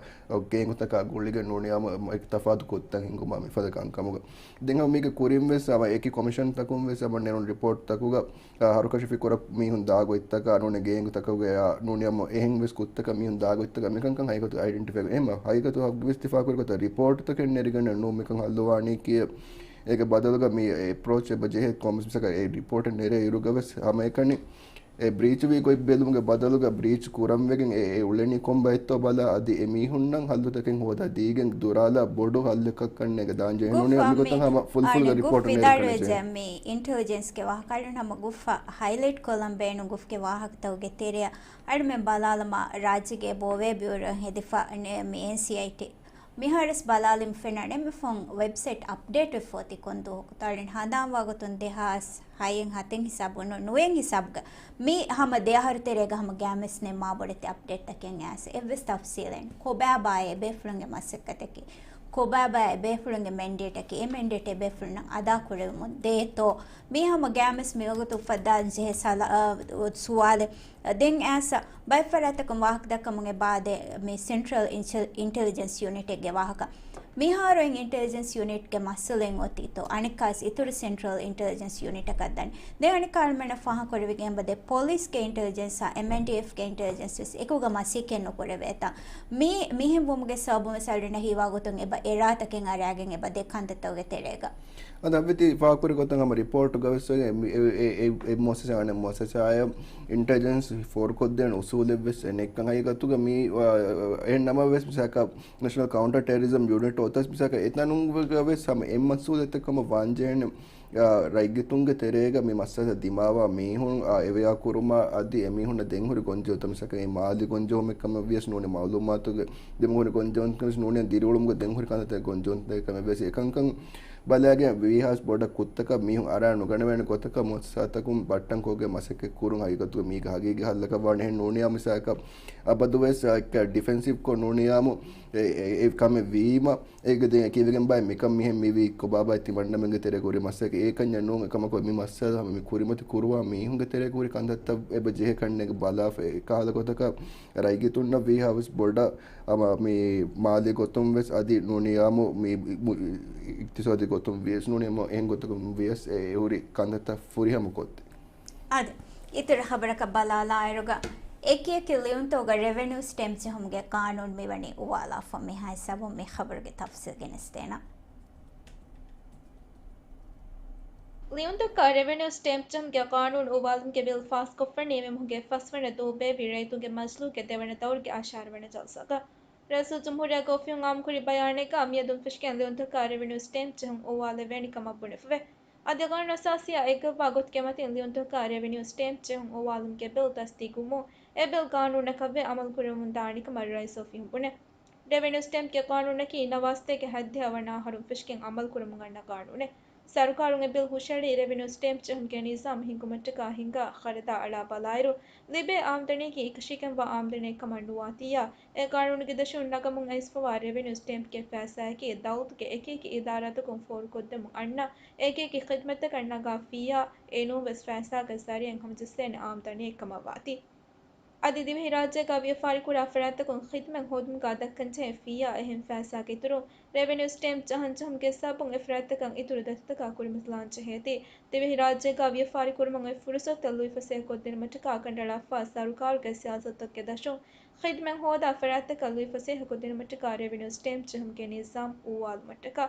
ގޭންގުތަކާ ގުޅިގެން ނޫނިއްޔާމު އެކި ތަފާތު ގޮތްތައް ހިންގުމާ މިފަދަ ކަންކަމުގަ. ދެން ހަމަ މީގެ ކުރިން ވެސް ހަމަ އެކި ކޮމިޝަންތަކުން ވެސް ހަމަ ނެރުނު ރިޕޯޓްތަކުގަ، އާ، ހަރުކަށި ފިކުރަށް މީހުން ދާ ގޮތްތަކާ ނޫނީ ގޭންގުތަކުގެ، އާ، ނޫނިއްޔާމު އެހެން ވެސް ގޮތްތަކަށް މީހުން ދާ ގޮތްތަކާ މިކަންކަން ހަގީގަތު އައިޑެންޓިފައި. އެހެން ހަގީގަތު ހައްގުވެސް ތިފާކުރި ގޮތަށް ރިޕޯޓްތަކެއް ނެރިގެން ނޫން މިކަން ހައްލުވާނީ ކިޔޭ. އޭގެ ބަދަލުގަ މި އެޕްރޯޗް އެބަ ޖެހޭ ކޮންމެސް މައްސަލައެއް އެ ރިޕޯޓެއް ނެރޭ އިރުގަ ވެސް ހަމައެކަނި އެ ބްރީޗް ވީ ގޮތް ބެލުމުގެ ބަދަލުގަ ބްރީޗް ކުރަން ވެގެން އެ، އެ އުޅެނީ ކޮން ބައެއްތޯ ބަލާ، އަދި އެ މީހުންނަށް ހައްލުތަކެއް ހޯދާ ދީގެން ދުރާލާ ބޮޑު ހައްލަކަށް ކަންނޭނގެ ދާން ޖެހޭ. ނޫނީ މިގޮތަށް ހަމަ ފުލް ފުލް ގުފް ރިޕޯޓް ވިދާޅުވެއްޖެ. މި އިންޓެލިޖެންސްގެ ވާހަކަ އަޅުން ހަމަ ގުފްއަށް ހައިލައިޓް ކޮށްލަން ބޭނުން ގުފްގެ ވާހަކަތަކުގެ ތެރެއަށް އަޅުމެން ބަލާލަމާ ރާއްޖޭގެ ބޯވޭ ބިއުރޯއިން ހެދިފަ މި އެންސީއައިޓީ މިހާރުވެސް ބަލާލީމަ ފެންނާނެ އެންމެ ފަހުން ވެބްސައިޓް އަޕްޑޭޓް ވެފަ އޮތީ ކޮން ދުވަހަކު. އަޅުން ހަނދާންވާ ގޮތުން ދެހާސް ހައެއް ހަތެއް ހިސާބު ނު-، ނުވައެއް ހިސާބުގަ މި ހަމަ ދެ އަހަރު ތެރޭގަ ހަމަ ގައިމުވެސް ނެތް މާ ބޮޑެތި އަޕްޑޭޓްތަކެއް އައިސް އެއްވެސް ތަފްސީލެއް ނެތް. ކޮބާބާ އެބޭފުޅުންގެ މަސައްކަތަކީ؟ ކޮބާބާ އެބޭފުޅުންގެ މެންޑޭޓަކީ؟ އެ މެންޑޭޓް އެބޭފުޅުންނަށް އަދާކުރެވެމުން ދޭތޯ؟ މީ ހަމަ ގައިމުވެސް މިވަގުތު އުފައްދާން ޖެހޭ ސަލާ-، އަ، ސުވާލެއް. ދެން އައިސް ބައެއް ފަރާތަކުން ވާހަކަ ދައްކަމުން އެބައާދޭ މި ސެންޓްރަލް އިންޓެލި-، އިންޓެލިޖެންސް ޔުނިޓެއްގެ ވާހަކަ. މިހާރު އިންޓެލިޖެންސް ޔުނިޓްގެ މައްސަލައެއް އޮތީތޯ؟ އަނެއްކާވެސް އިތުރު ސެންޓްރަލް އިންޓެލިޖެންސް ޔުނިޓަކަށް ދަނީ. ދެން އަނެއްކާ އަޅުމެންނަށް ފާހަގަކުރެވިގެން އެބަދޭ ޕޮލިސްގެ އިންޓެލިޖެންސްއާ އެމްއެންޑީއެފްގެ އިންޓެލިޖެންސް ވެސް އެކުގަ މަސައްކަތް ނުކުރެވޭތާ. މި، މިހެން ވުމުގެ ސަބަބުން ވެސް އަޅުގަނޑަށް ހީވާ ގޮތުން އެބަ އެރާތަކެއް އަރާގެން އެބަދޭ ކަންތައްތަކުގެ ތެރޭގަ. އަދި އަނބިތި ފާހަގަކުރި ގޮތުން ހަމަ ރިޕޯޓުގަވެސް އެ، އެ، އެ، އެ މުއައްސަސާ އަނެއް މުއައްސަސާއަށް އިންޓެލިޖެންސް ފޯރުކޮށްދޭނެ އުސޫލެއްވެސް ނެތްކަން ހަގީގަތުގަ މީ، އަ، އެހެން ނަމަވެސް މިސާލަކަށް ނެޝަނަލް ކައުންޓަރ ޓެރަރިޒަމް ޔުނިޓް އޮތަސް މިސާލަކަށް އެތަނުންގަވެސް ހަމަ އެއް މައްސޫލިއްޔަތެއް ކަމަށް ވާންޖެހޭނެ. އާ، ރައްޔިތުންގެ ތެރޭގަ މި މައްސަލަ ދިމާވާ މީހުން، އާ، އެވެޔާ ކުރުމާ އަދި އެމީހުންނަށް ދެން ހުރި ގޮންޖެހުންތައް، މިސާލަކަށް މާލީ ގޮންޖެހުމެއް ކަމަށް ވިޔަސް ނޫނީ، މައުލޫމާތުގެ ދެމުން ހުރި ގޮންޖެހުންތައް ވެސް ނޫނީ، ދިރިއުޅުމުގެ ދެން ހުރި ކަންތައްތައް ގޮންޖެހުންތަކެއް ކަމެއް ވެސް. އެކަންކަން ބަލާގެން ވީހާވެސް ބޮޑަށް ކުށްތަކަށް މީހުން އަރާ ނުގަނެވޭނެ ގޮތަކަށް މުއައްސަސާތަކުން ބައްޓަން ކޮށްގެން މަސައްކަތް ކުރުން ހަގީގަތުގަ މީގެ ހަގީގީ ހައްލަކަށް ވާނެހެން ނޫނިޔާ މިސާލަކަށް އަބަދުވެސް ޑިފެންސިވްކޮށް ނޫނިޔާމު އެ، އެ، އެ ކަމެއް ވީމަ، އޭގެ ދެން ކިޔެވިގެން ބާއި މިކަން މިހެން މިވީ ކޮބާބާއި ތިމަންނަމެންގެ ތެރޭގަ ހުރި މައްސަލައަކީ އެކަންޏެއް ނޫން. އެކަމަކު މި މައްސަލަ ހަމަ މި ކުރިމަތި ކުރުވާ މީހުންގެ ތެރޭގަ ހުރި ކަންތައްތައް އެބަ ޖެހޭ ކަންނޭނގެ ބަލާފަ އެކަހަލަ ގޮތަކަށް ރައްޔިތުންނަށް ވީހާވެސް ބޮޑަށް ހަމަ މި މާލީ ގޮތުން ވެސް އަދި ނޫނިޔާމު މި މު-، އިޤްތިޞާދީ ގޮތުން ވިޔަސް ނޫނީ އެހެން ގޮތަކުން ވިޔަސް އެ ހުރި ކަންތައްތައް ފުރިހަމަ ކޮށްދޭ. އާދެ، އިތުރު ޚަބަރަކަށް ބަލާލާއިރުގަ، އެކިއެކި ލިޔުންތަކުގަ ރެވެނިއު ސްޓޭމްޕް ޖެހުމުގެ ޤާނޫނު މިވަނީ އުވާލާފަ. މިހާ ހިސާބުން މި ޚަބަރުގެ ތަފްސީލް ގެނެސްދޭނަން. ލިޔުންތަކަށް ރެވެނިއު ސްޓޭމްޕް ޖެހުމުގެ ޤާނޫނު އުވާލުމުގެ ބިލް ފާސްކޮށްފަ ނިމިމަހުގެ ފަސްވަނަ ދުވަހު ބޭއްވި ރައްޔިތުންގެ މަޖިލީހުގެ ދެވަނަ ދައުރުގެ އަށާރަ ވަނަ ޖަލްސާގަ. ރައީސުލްޖުމްހޫރިއްޔާ އޮފީހުން އާއްމުކުރި ބަޔާނެއްގަ މިއަދުން ފެށިގެން ލިޔުންތަކަށް ރެވެނިއު ސްޓޭމްޕް ޖެހުން އުވާލެވޭނެ ކަމަށް ބުނެފަވޭ. އަދި ޤާނޫނު އަސާސީއާ އެއްގައްވާ ގޮތުގެ މަތިން ލިޔުންތަކަށް ރެވެނިއު ސްޓޭމްޕް ޖެހުން އުވާލުމުގެ ބިލް ތަސްދީގުވުމުން އެ ބިލް ޤާނޫނަކަށްވެ އަމަލު ކުރެވެމުން ދާނެ ކަމަށް ރައީސު އޮފީހުން ބުނޭ. ރެވެނިއު ސްޓޭމްޕްގެ ޤާނޫނަކީ ނަވާސްތޭކަ ހަތްދިހަ ވަނަ އަހަރުން ފެށިގެން އަމަލު ކުރަމުން އަންނަ ޤާނޫނެއް. ސަރުކާރުން އެ ބިލް ހުށަހެޅީ ރެވެނިއު ސްޓޭމްޕް ޖެހުމުގެ ނިޒާމް ހިންގުމަށްޓަކާ ހިނގާ ޚަރަދާ އަޅާ ބަލާއިރު، ލިބޭ އާމްދަނީގެ އެކަށީގެންވާ އާމްދަނީއެއް ކަމަށް ނުވާތީއާ، އެ ޤާނޫނުގެ ދަށުން ނަގަމުން އައިސްފަވާ ރެވެނިއު ސްޓޭމްޕްގެ ފައިސާއަކީ ދައުލަތުގެ އެކިއެކި އިދާރާތަކުން ފޯރުކޮށްދެމުން އަންނަ އެކިއެކި ޚިދްމަތްތަކަށް ނަގާ ފީއާ، އެނޫންވެސް ފައިސާގެ ޒަރީއެއް ހަމަޖައްސޭނެ އާމްދަނީއެއް ކަމަށް ވާތީ. އަދި ދިވެހިރާއްޖޭގަ ވިޔަފާރިކުރާ ފަރާތްތަކުން ޚިދްމަތް ހޯދުމުގަ ދައްކަންޖެހޭ ފީއާ އެހެން ފައިސާގެ އިތުރުން ރެވެނިއު ސްޓޭމްޕް ޖަހަންޖެހުމުގެ ސަބަބުން އެ ފަރާތްތަކަށް އިތުރު ދަތިތަކާ ކުރިމަތިލާން ޖެހޭތީ. ދިވެހިރާއްޖޭގަ ވިޔަފާރިކުރުމުން އޮތް ފުރުސަތުތައް ލުއިފަސޭހަކޮށްދިނުމަށްޓަކާ ކަނޑައަޅާފަ ސަރުކާރުގެ ސިޔާސަތުތަކުގެ ދަށުން ޚިދްމަތް ހޯދާ ފަރާތްތަކަށް ލުއިފަސޭހަކޮށްދިނުމަށްޓަކާ ރެވެނިއު ސްޓޭމްޕް ޖެހުމުގެ ނިޒާމް އޫވާލުމަށްޓަކާ.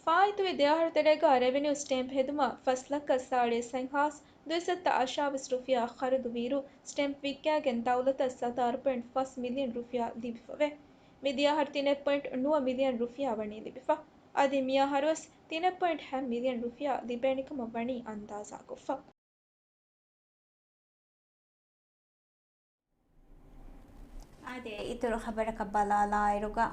ފާއިތުވި ދެ އަހަރު ތެރޭގަ ރެވެނިއު ސްޓޭމްޕް ހެދުމަށް ފަސް ލައްކަ ސާޅީސް ހަތް ހާސް ދުއިސައްތަ އަށާވީސް ރުފިޔާ ޚަރަދުވިއިރު، ސްޓޭމްޕް ވިއްކާގެން ދައުލަތަށް ސަތާރަ ޕޮއިންޓް ފަސް މިލިއަން ރުފިޔާ ލިބިފަވޭ. މިދިޔަ އަހަރު ތިނެއް ޕޮއިންޓް ނުވަ މިލިއަން ރުފިޔާ ވަނީ ލިބިފަ. އަދި މިއަހަރުވެސް ތިނެއް ޕޮއިންޓް ހަ މިލިއަން ރުފިޔާ ލިބޭނެ ކަމަށް ވަނީ އަންދާޒާކޮށްފަ. އާދެ، އިތުރު ޚަބަރަކަށް ބަލާލާއިރުގަ،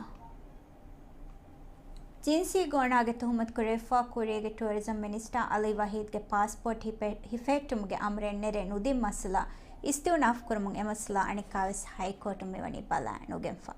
ޖިންސީ ގޯނާގެ ތުހުމަތު ކުރެވިފަ ކުރީގެ ޓޫރިޒަމް މިނިސްޓާ އަލީ ވަހީދްގެ ޕާސްޕޯޓް ހިފެ-، ހިފެހެއްޓުމުގެ އަމުރެއް ނެރެ ނުދިން މައްސަލަ އިސްތިއުނާފް ކުރުމުން އެ މައްސަލަ އަނެއްކާވެސް ހައިކޯޓުން މިވަނީ ބަލާ ނުގެންފަ.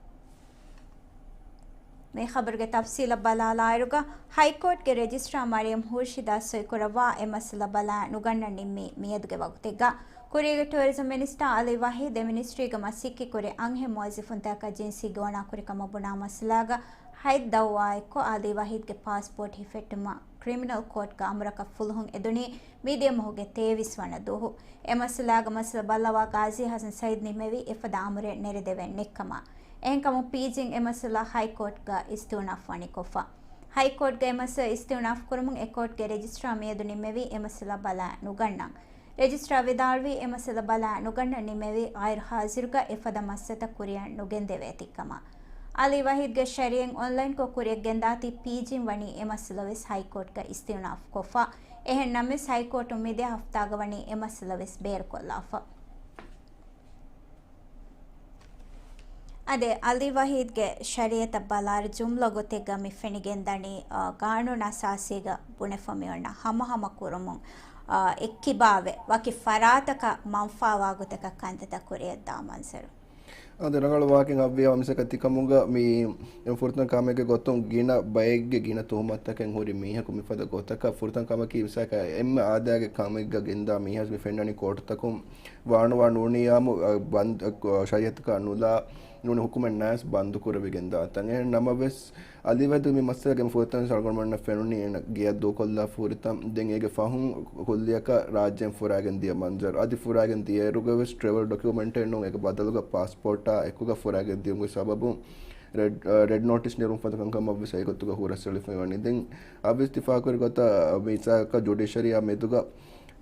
މި ޚަބަރުގެ ތަފްސީލަށް ބަލާލާއިރުގަ، ހައިކޯޓްގެ ރެޖިސްޓްރާ މަރިޔަމް ހުރްޝިދާ ސޮއިކުރައްވާ އެ މައްސަލަ ބަލާ ނުގަންނަން ނިންމީ މިއަދުގެ ވަގުތެއްގަ. ކުރީގެ ޓޫރިޒަމް މިނިސްޓާ އަލީ ވަހީދް އެ މިނިސްޓްރީގެ މަސައްކަތްކުރި އަންހެން މުވައްޒަފުންތަކަށް ޖިންސީ ގޯނާ ކުރި ކަމަށް ބުނާ މައްސަލާގަ ހަތް ދައުވާއެއްކޮށް އަލީ ވަހީދްގެ ޕާސްޕޯޓް ހިފެއްޓުމަށް ކްރިމިނަލް ކޯޓްގެ އަމުރަކަށް ފުލުހުން އެދުނީ މިދިޔަ މަހުގެ ތޭވީސް ވަނަ ދުވަހު. އެ މައްސަލާގަ މައްސަލަ ބައްލަވާ ގާޒީ ހަސަން ސައީދް ނިމެވި އެފަދަ އަމުރެއް ނެރެދެވެން ނެތްކަމަށް. އެހެންކަމުން ޕީޖީން އެ މައްސަލަ ހައިކޯޓްގަ އިސްތިއުނާފް ވަނީ ކޮށްފަ. ހައިކޯޓްގަ އެ މައްސަލަ އިސްތިއުނާފް ކުރުމުން އެ ކޯޓްގެ ރެޖިސްޓްރާ މިއަދު ނިމެވީ އެ މައްސަލަ ބަލާ ނުގަންނަން. ރެޖިސްޓްރާ ވިދާޅުވީ އެ މައްސަލަ ބަލާ ނުގަންނަން ނިމެވީ ޣައިރު ހާޒިރުގަ އެފަދަ މައްސަލަތައް ކުރިއަށް ނުގެންދެވޭތީ ކަމަށް. އަލީ ވަހީދްގެ ޝަރީއަތް އޮންލައިންކޮށް ކުރިއަށް ގެންދާތީ ޕީޖީން ވަނީ އެ މައްސަލަ ވެސް ހައިކޯޓްގަ އިސްތިއުނާފް ކޮށްފަ. އެހެން ނަމަވެސް ހައިކޯޓުން މިދިޔަ ހަފްތާގަ ވަނީ އެ މައްސަލަ ވެސް ބޭރުކޮށްލާފަ. އާދެ، އަލީ ވަހީދްގެ ޝަރީއަތަށް ބަލާއިރު ޖުމްލަ ގޮތެއްގަ މި ފެނިގެންދަނީ، އާ، ގާނޫނު އަސާސީގަ ބުނެފަ މިއޮންނަ ހަމަހަމަ ކުރުމުން، އާ، އެއްކިބާވެ، ވަކި ފަރާތަކަށް މަންފާވާ ގޮތަކަށް ކަންތައްތައް ކުރިއަށްދާ މަންޒަރު. އާދެ، ރަނގަޅު ވާހަކައެއް ހައްވިޔާ މިސަކަ ތިކަމުގަ މި ފުރަތަމަ ކަމެއްގެ ގޮތުން ގިނަ ބައެއްގެ ގިނަ ތުހުމަތަކެއް ހުރި މީހަކު މިފަދަ ގޮތަކަށް ފުރަތަމަ ކަމަކީ މިސާލަކަށް އެންމެ އާދައިގެ ކަމެއްގަ ގެންދާ މީހާސް މި ފެންނަނީ ކޯޓުތަކުން ވާނުވާ ނޫނިޔާމު، އަ، ބަންދު، އަ، ޝަރީއަތަކާ ނުލާ ނޫނީ ހުކުމެއް ނާސް ބަންދު ކުރެވިގެން ދާތަން. އެހެން ނަމަވެސް، އަލީ ވަހީދު މި މައްސަލަގެ ފުރަތަމަ ސަރުގަނޑުމެންނަށް ފެނުނީ އޭނަ ގެއަށް ދޫކޮށްލާފަ ހުރިތަން. ދެން އޭގެ ފަހުން ކުއްލިއަކަށް ރާއްޖޭން ފުރާގެން ދިޔަ މަންޒަރު. އަދި ފުރާގެން ދިޔައިރުގަވެސް ޓްރެވަލް ޑޮކިއުމެންޓެއް ނޫން، އޭގެ ބަދަލުގަ ޕާސްޕޯޓާ އެކުގަ ފުރާގެން ދިޔުމުގެ ސަބަބުން ރެޑް، އަ، ރެޑް ނޯޓިސް ނެރުން ފަދަ ކަންކަމަށްވެސް އެގޮތުގަ ހުރަސްއެޅިފައި ވަނީ. ދެން އަވިސް ތިފާކުރި ގޮތަށް މިސާލަކަށް ޖުޑިޝަރީއާ މެދުގަ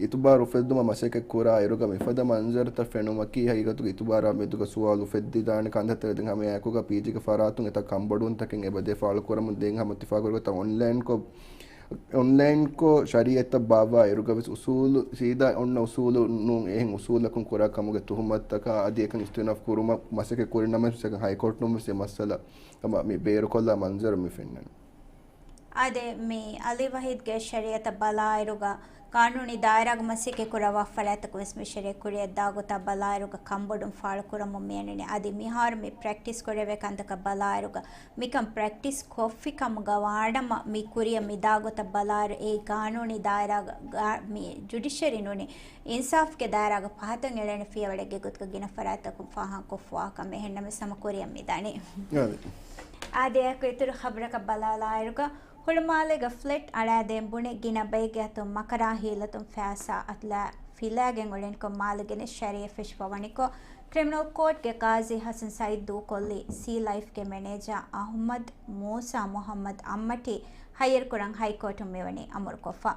އިތުބާރު އުފެއްދުމަށް މަސައްކަތް ކުރާ އިރުގަ މިފަދަ މަންޒަރުތައް ފެނުމަކީ ހަގީގަތުގަ އިތުބާރާ މެދުގަ ސުވާލު އުފެއްދިދާނެ ކަންތައްތައް. ދެން ހަމަ އެކުގަ ޕީޖީގެ ފަރާތުން އެތައް ކަންބޮޑުވުންތަކެއް އެބަ ދޭ ފާޅުކުރަމުން ދެން ހަމަ ތިފާކުރި ގޮތަށް އޮންލައިންކޮށް އޮންލައިންކޮށް ޝަރީއަތަށް ބާއްވާ އިރުގަވެސް އުސޫލު ސީދާ އޮންނަ އުސޫލު ނޫން، އެހެން އުސޫލަކުން ކުރާ ކަމުގެ ތުހުމަތުތަކާ އަދި އެކަން އިސްތިއުނާފް ކުރުމަށް މަސައްކަތް ކުރި ނަމަވެސް، އެކަން ހައިކޯޓުން ވެސް އެ މައްސަލަ ހަމަ މި ބޭރުކޮށްލާ މަންޒަރު މި ފެންނަނީ. އާދެ، މި އަލީ ވަހީދްގެ ޝަރީއަތަށް ބަލާއިރުގަ ޤާނޫނީ ދާއިރާގަ މަސައްކަތް ކުރައްވާ ފަރާތްތަކުން ވެސް މި ޝަރީއަތް ކުރިއަށް ދާ ގޮތާ ބަލާއިރުގަ ކަންބޮޑުން ފާޅުކުރަމުން މިއަންނަނީ. އަދި މިހާރު މި ޕްރެކްޓިސް ކުރެވޭ ކަންތަކަށް ބަލާއިރުގަ މިކަން ޕްރެކްޓިސް ކޮށްފި ކަމުގަ ވާނަމަ، މި ކުރިއަށް މި ދާ ގޮތަށް ބަލާއިރު، އެއީ ޤާނޫނީ ދާއިރާގަ މި ޖުޑިޝަރީ ނޫނީ، އިންސާފްގެ ދާއިރާގަ ފަހަތަށް އެޅޭނެ ފިޔަވަޅެއްގެ ގޮތުގަ ގިނަ ފަރާތްތަކުން ފާހަގަކޮށްފަވާ ކަމެއް. އެހެންނަމަވެސް ހަމަ ކުރިއަށް މި ދަނީ. އާދެ. އާދެ، އެއާއެކު އިތުރު ޚަބަރަކަށް ބަލާލާއިރުގަ، ހުޅުމާލޭގަ ފްލެޓް އަޅާދޭން ބުނެ ގިނަ ބައެއްގެ އަތުން މަކަރާ ހީލަތުން ފައިސާ އަތުލާ ފިލާގެން އުޅެނިކޮށް މާލެ ގެނެސް ޝަރީއަތް ފެށިފަ ވަނިކޮށް، ކްރިމިނަލް ކޯޓްގެ ޤާޟީ ޙަސަން ސައީދު ދޫކޮށްލީ ސީ ލައިފްގެ މެނޭޖާ އަޙްމަދު މޫސާ މުޙައްމަދު އައްމަޓީ ހައްޔަރުކުރަން ހައިކޯޓުން މިވަނީ އަމުރުކޮށްފަ.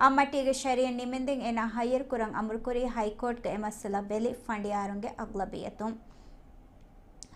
އައްމަޓީގެ ޝަރީއަތް ނިމެންދެން އޭނާ ހައްޔަރުކުރަން އަމުރުކުރީ ހައިކޯޓްގަ އެ މައްސަލަ ބެލި ފަނޑިޔާރުންގެ އަޣްލަބިއްޔަތުން.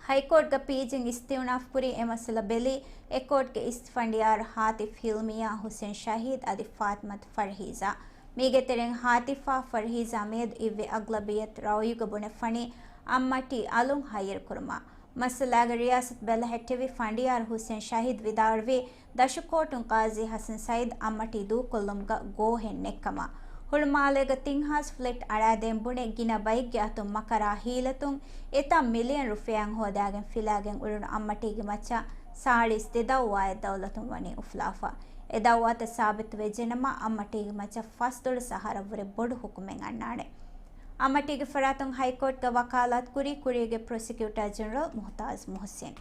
ހައިކޯޓްގަ ޕީޖީން އިސްތިއުނާފްކުރީ އެ މައްސަލަ ބެލި އެ ކޯޓްގެ އިސް ފަނޑިޔާރު ހާތިފް ހިލްމިޔާ، ހުސެން ޝަހީދު އަދި ފާތިމަތު ފަރްހީޒާ. މީގެ ތެރެއިން ހާތިފާ ފަރްހީޒާ މިއަދު އިއްވި އަޣްލަބިއްޔަތު ރައުޔުގަ ބުނެފަނީ އައްމަޓީ އަލުން ހައްޔަރުކުރުމަށް. މައްސަލާގެ ރިޔާސަތު ބެލެހެއްޓެވި ފަނޑިޔާރު ހުސެން ޝަހީދު ވިދާޅުވީ، ދަށު ކޯޓުން ޤާޟީ ޙަސަން ސައީދު އައްމަޓީ ދޫކޮށްލުމުގަ ގޯހެއް ނެތްކަމަށް. ހުޅުމާލޭގަ ތިން ހާސް ފްލެޓް އަޅާދޭން ބުނެ ގިނަ ބައެއްގެ އަތުން މަކަރާ ހީލަތުން އެތާ މިލިއަން ރުފިޔާއިން ހޯދާގެން ފިލާގެން އުޅުނު އައްމަޓީގެ މައްޗަށް ސާޅީސް ދެ ދައުވާއެއް ދައުލަތުން ވަނީ އުފުލާފަ. އެ ދައުވާތައް ސާބިތުވެއްޖެނަމަ، އައްމަޓީގެ މައްޗަށް ފަސްދޮޅު އަހަރަށްވުރެ ބޮޑު ހުކުމެއް އަންނާނެ. އައްމަޓީގެ ފަރާތުން ހައިކޯޓްގަ ވަކާލާތު ކުރީ ކުރީގެ ޕްރޮސިކިއުޓާ ޖެނެރަލް މުހުތާޒް މުހުސިން.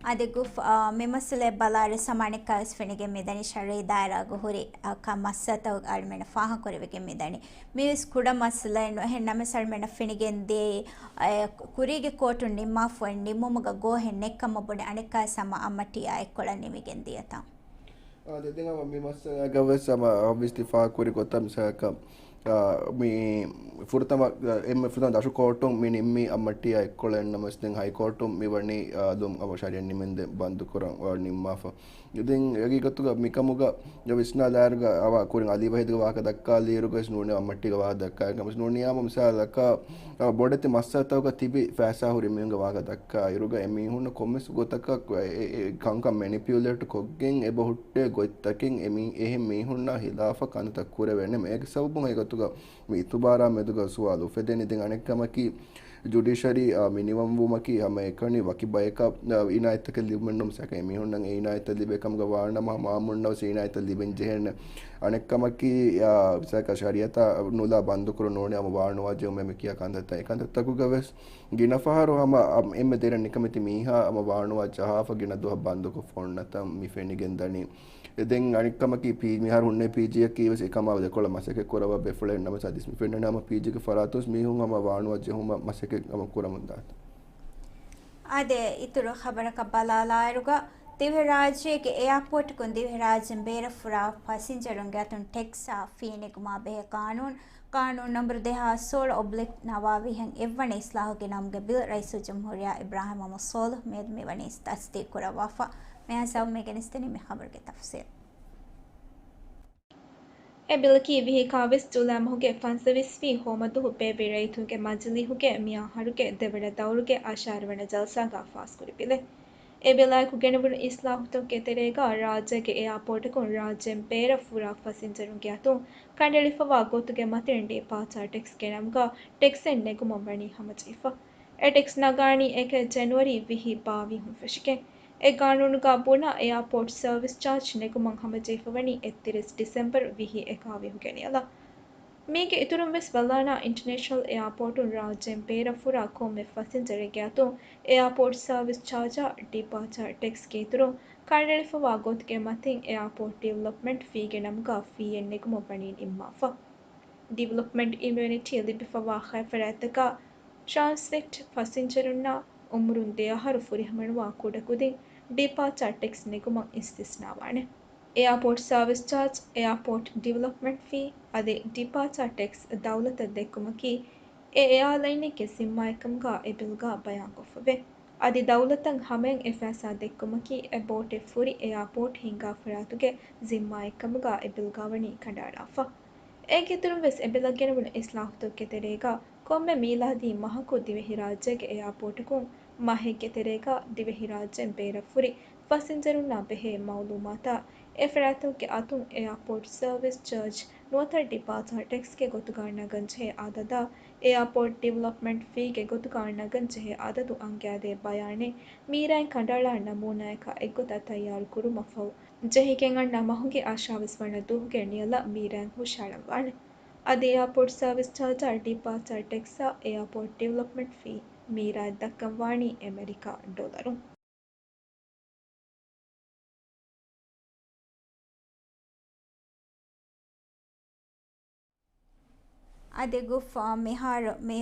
އަދި ގުފް، އާ، މި މައްސަލައަށް ބަލާއިރު ސަމާ އަނެއްކާވެސް ފެނިގެން މިދަނީ ޝަރުއީ ދާއިރާގަ ހުރި، އާ، ކަ-، މައްސަލަތައް އަޅުމެންނަށް ފާހަގަކުރެވިގެން މިދަނީ. މިވެސް ކުޑަ މައްސަލައެއް ނޫން. އެހެން ނަމަވެސް އަޅުމެންނަށް ފެނިގެން ދިޔައީ، އާ، ކުރީގެ ކޯޓުން ނިންމާފައި ނިންމުމުގަ ގޯހެއް ނެތްކަމަށް ބުނެ އަނެއްކާވެސް ހަމަ އައްމަޓީއާ އެއްކޮޅަށް ނިމިގެން ދިޔަތަން. އާދެ، ދެން ހަމަ މި މައްސަލާގަވެސް ހަމަ އޮބްވިއަސްލީ ފާހަގަކުރި ގޮތަށް މިސާލަކަށް، އާ، މި ފުރަތަމަ، އެންމެ ފުރަތަމަ ދަށު ކޯޓުން މި ނިންމީ އައްމަޓީއާ އެއްކޮޅަށް ނަމަވެސް ދެން ހައިކޯޓުން މި ވަނީ، އާ، އަލުން ހަމަ ޝަރީއަތް ނިމެންދެން ބަންދުކުރަން، އާ، ނިންމާފަ. ދެން ހަގީގަތުގަ މިކަމުގަ ވިސްނާލާއިރުގަ އަވަ ކުރިން އަލީ ވަހީދުގެ ވާހަކަ ދައްކާލިއިރުގަވެސް ނޫނީ އައްމަޓީގެ ވާހަކަ ދައްކާ ނަމަވެސް ނޫނީ ހަމަ މިސާލަކަށް، އާ، ބޮޑެތި މައްސަލަތަކުގަ ތިބި ފައިސާ ހުރި މީހުންގެ ވާހަކަ ދައްކާ އިރުގަ އެ މީހުންނަށް ކޮންމެސް ގޮތަކަށް އެ، އެ، އެ ކަންކަން މެނިޕިއުލޭޓް ކޮށްގެން އެބަ ހުއްޓޭ ގޮތްތަކެއް އެ މީ-، އެހެން މީހުންނާ ހިލާފަށް ކަންތައް ކުރެވޭނެ. އޭގެ ސަބަބުން ހަގީގަތުގަ މި އިތުބާރާ މެދުގަ ސުވާލު އުފެދެނީ. ދެން އަނެއްކަމަކީ، ޖުޑިޝަރީ، އާ، މި ނިވަންވުމަކީ ހަމައެކަނި ވަކި ބަޔަކަށް، އާ، އިނާޔަތްތަކެއް ލިބުމެއްނޫން މިސާލަކަށް އެމީހުންނަށް އެ އިނާޔަތްތައް ލިބޭ ކަމުގަ ވާނަމަ ހަމަ އާއްމުންނަށް ވެސް އިނާޔަތްތައް ލިބެން ޖެހޭނެ. އަނެއްކަމަކީ، އާ، މިސާލަކަށް ޝަރީއަތާ ނުލާ ބަންދުކުރުން ނޫނީ ހަމަ ވާނުވާ ޖެހުމޭ މި ކިޔާ ކަންތައްތައް. އެ ކަންތައްތަކުގަވެސް ގިނަ ފަހަރު ހަމަ އެންމެ ދެރަ ނިކަމެތި މީހާ ހަމަ ވާނުވާ ޖަހާފަ ގިނަ ދުވަހަށް ބަންދުކޮށްފަ އޮންނަތަން މި ފެނިގެން ދަނީ. އެ ދެން އަނެއްކަމަކީ ޕީ-، މިހާރު ހުންނެވި ޕީޖީއަކީ ވެސް އެކަމާ ދެކޮޅަށް މަސައްކަތް ކުރައްވާ ބޭފުޅެއް ނަމަވެސް އަދިސް މި ފެންނަނީ ހަމަ ޕީޖީގެ ފަރާތުން ވެސް މީހުން ހަމަ ވާނުވާ ޖެހުމަށް މަސައްކަތް ހަމަ ކުރަމުން ދާތީ. އާދެ، އިތުރު ޚަބަރަކަށް ބަލާލާއިރުގަ، ދިވެހިރާއްޖޭގެ އެއާޕޯޓުކުން ދިވެހިރާއްޖެން ބޭރަށް ފުރާ ފަސިންޖަރުންގެ އަތުން ޓެކްސްއާ ފީ ނެގުމާ ބެހޭ ޤާނޫނު، ޤާނޫނު ނަންބަރު ދެހާސް ސޯޅަ އޮބްލިކް ނަވާވީހަށް އެއްވަނަ އިސްލާހުގެ ނަމުގެ ބިލް ރައީސުލްޖުމްހޫރިއްޔާ އިބްރާހިމް މުޙައްމަދު ޞާލިޙު މިއަދު މިވަނީ ތަޞްދީޤު ކުރައްވާފަ. މިހާ ސަބަބުން މި ގެނެސްދެނީ މި ޚަބަރުގެ ތަފްޞީލް. އެ ބިލަކީ ވިހިއަކާވީސް ޖުލައި މަހުގެ ފަންސަވީސް ވީ ހޯމަދުހު ބޭއްވި ރައްޔިތުންގެ މަޖިލީހުގެ މިއަހަރުގެ ދެވަނަ ދައުރުގެ އަށާރަ ވަނަ ޖަލްސާގަ ފާސްކުރި ބިލެއް. އެ ބިލާއެކު ގެނެވުނު އިސްލާހުތަކުގެ ތެރޭގަ ރާއްޖޭގެ އެއާޕޯޓަކުން ރާއްޖޭން ބޭރަށް ފުރާ ފަސިންޖަރުންގެ އަތުން ކަނޑައެޅިފަވާ ގޮތުގެ މަތިން ޑިޕާޗާ ޓެކްސްގެ ނަމުގަ ޓެކްސެއް ނެގުމަށް ވަނީ ހަމަޖެހިފަ. އެ ޓެކްސް ނަގާނީ އެކެއް ޖެނުއަރީ ވިހި ބާވީހުން ފެށިގެން. އެ ގާނޫނުގަ ބުނާ އެއާޕޯޓް ސަރވިސް ޗާޖް ނެގުމަށް ހަމަޖެހިފަވަނީ އެއްތިރީސް ޑިސެމްބަރު ވިހި އެކާވީހުގެ ނިޔަލަށް. މީގެ އިތުރުން ވެސް ބަލާނާ އިންޓަރނޭޝަނަލް އެއާޕޯޓުން ރާއްޖޭން ބޭރަށް ފުރާ ކޮންމެ ފަސިންޖަރެއްގެ އަތުން އެއާޕޯޓް ސަރވިސް ޗާޖާ، ޑިޕާޗާ ޓެކްސްގެ އިތުރުން ކަނޑައެޅިފަވާ ގޮތުގެ މަތިން އެއާޕޯޓް ޑިވެލޮޕްމަންޓް ފީގެ ނަމުގަ ފީއެއް ނެގުމަށް ވަނީ ނިންމާފަ. ޑިވެލޮޕްމަންޓް އިމިއުނިޓީ ލިބިފަވާ ޚައިފަރާތްތަކަށް ޓްރާންސްއެކްޓް ފަސިންޖަރުންނަށް އުމުރުން ދެ އަހަރު ފުރިހަމަނުވާ ކުޑަކުދިން ޑިޕާޗާ ޓެކްސް ނެގުމަށް އިސްތިސްނާވާނެ. އެއާޕޯޓް ސާވިސް ޗާޖް، އެއާޕޯޓް ޑިވެލޮޕްމަންޓް ފީ އަދި ޑިޕާޗާ ޓެކްސް ދައުލަތަށް ދެއްކުމަކީ އެ އެއާލައިނެއްގެ ޒިންމާއެއްކަމުގަ އެ ބިލްގަ ބަޔާންކޮށްފަވޭ. އަދި ދައުލަތަށް ހަމަޔަށް އެ ފައިސާ ދެއްކުމަކީ އެ ބޯޓެއް ފުރި އެއާޕޯޓް ހިންގާ ފަރާތުގެ ޒިންމާއެއްކަމުގަ އެ ބިލްގަ ވަނީ ކަނޑައަޅާފަ. އޭގެއިތުރުން ވެސް އެ ބިލަށް ގެނެވުނު އިސްލާހުތަކުގެ ތެރޭގަ ކޮންމެ މީލާދީ މަހަކު ދިވެހިރާއްޖޭގެ އެއާޕޯޓަކުން މަހެއްގެ ތެރޭގަ ދިވެހިރާއްޖޭން ބޭރަށް ފުރި ފަސިންޖަރުންނާ ބެހޭ މައުލޫމާތާ އެ ފަރާތްތަކުގެ އަތުން އެއާޕޯޓް ސަރވިސް ޗާޖް ނުވަތަ ޑިޕާޗާ ޓެކްސްގެ ގޮތުގަ ނަގަން ޖެހޭ އަދަދާ، އެއާޕޯޓް ޑިވެލޮޕްމަންޓް ފީގެ ގޮތުގަ ނަގަން ޖެހޭ އަދަދު އަންގައިދޭ ބަޔާނެއް މީރާއިން ކަނޑައަޅާ ނަމޫނާޔަކާ އެއްގޮތަށް ތައްޔާރު ކުރުމަށްފަހު، ޖެހިގެން އަންނަ މަހުގެ އަށާވީސް ވަނަ ދުވަހުގެ ނިޔަލަށް މީރާއިން ހުށައަޅަންވާނެ. އަދި އެއާޕޯޓް ސަރވިސް ޗާޖާ ޑިޕާޗާ ޓެކްސްއާ އެއާޕޯޓް ޑިވެލޮޕްމަންޓް ފީ މީރާއަށް ދައްކަންވާނީ އެމެރިކާ ޑޮލަރު. އަދި ގުފް، މިހާރު މި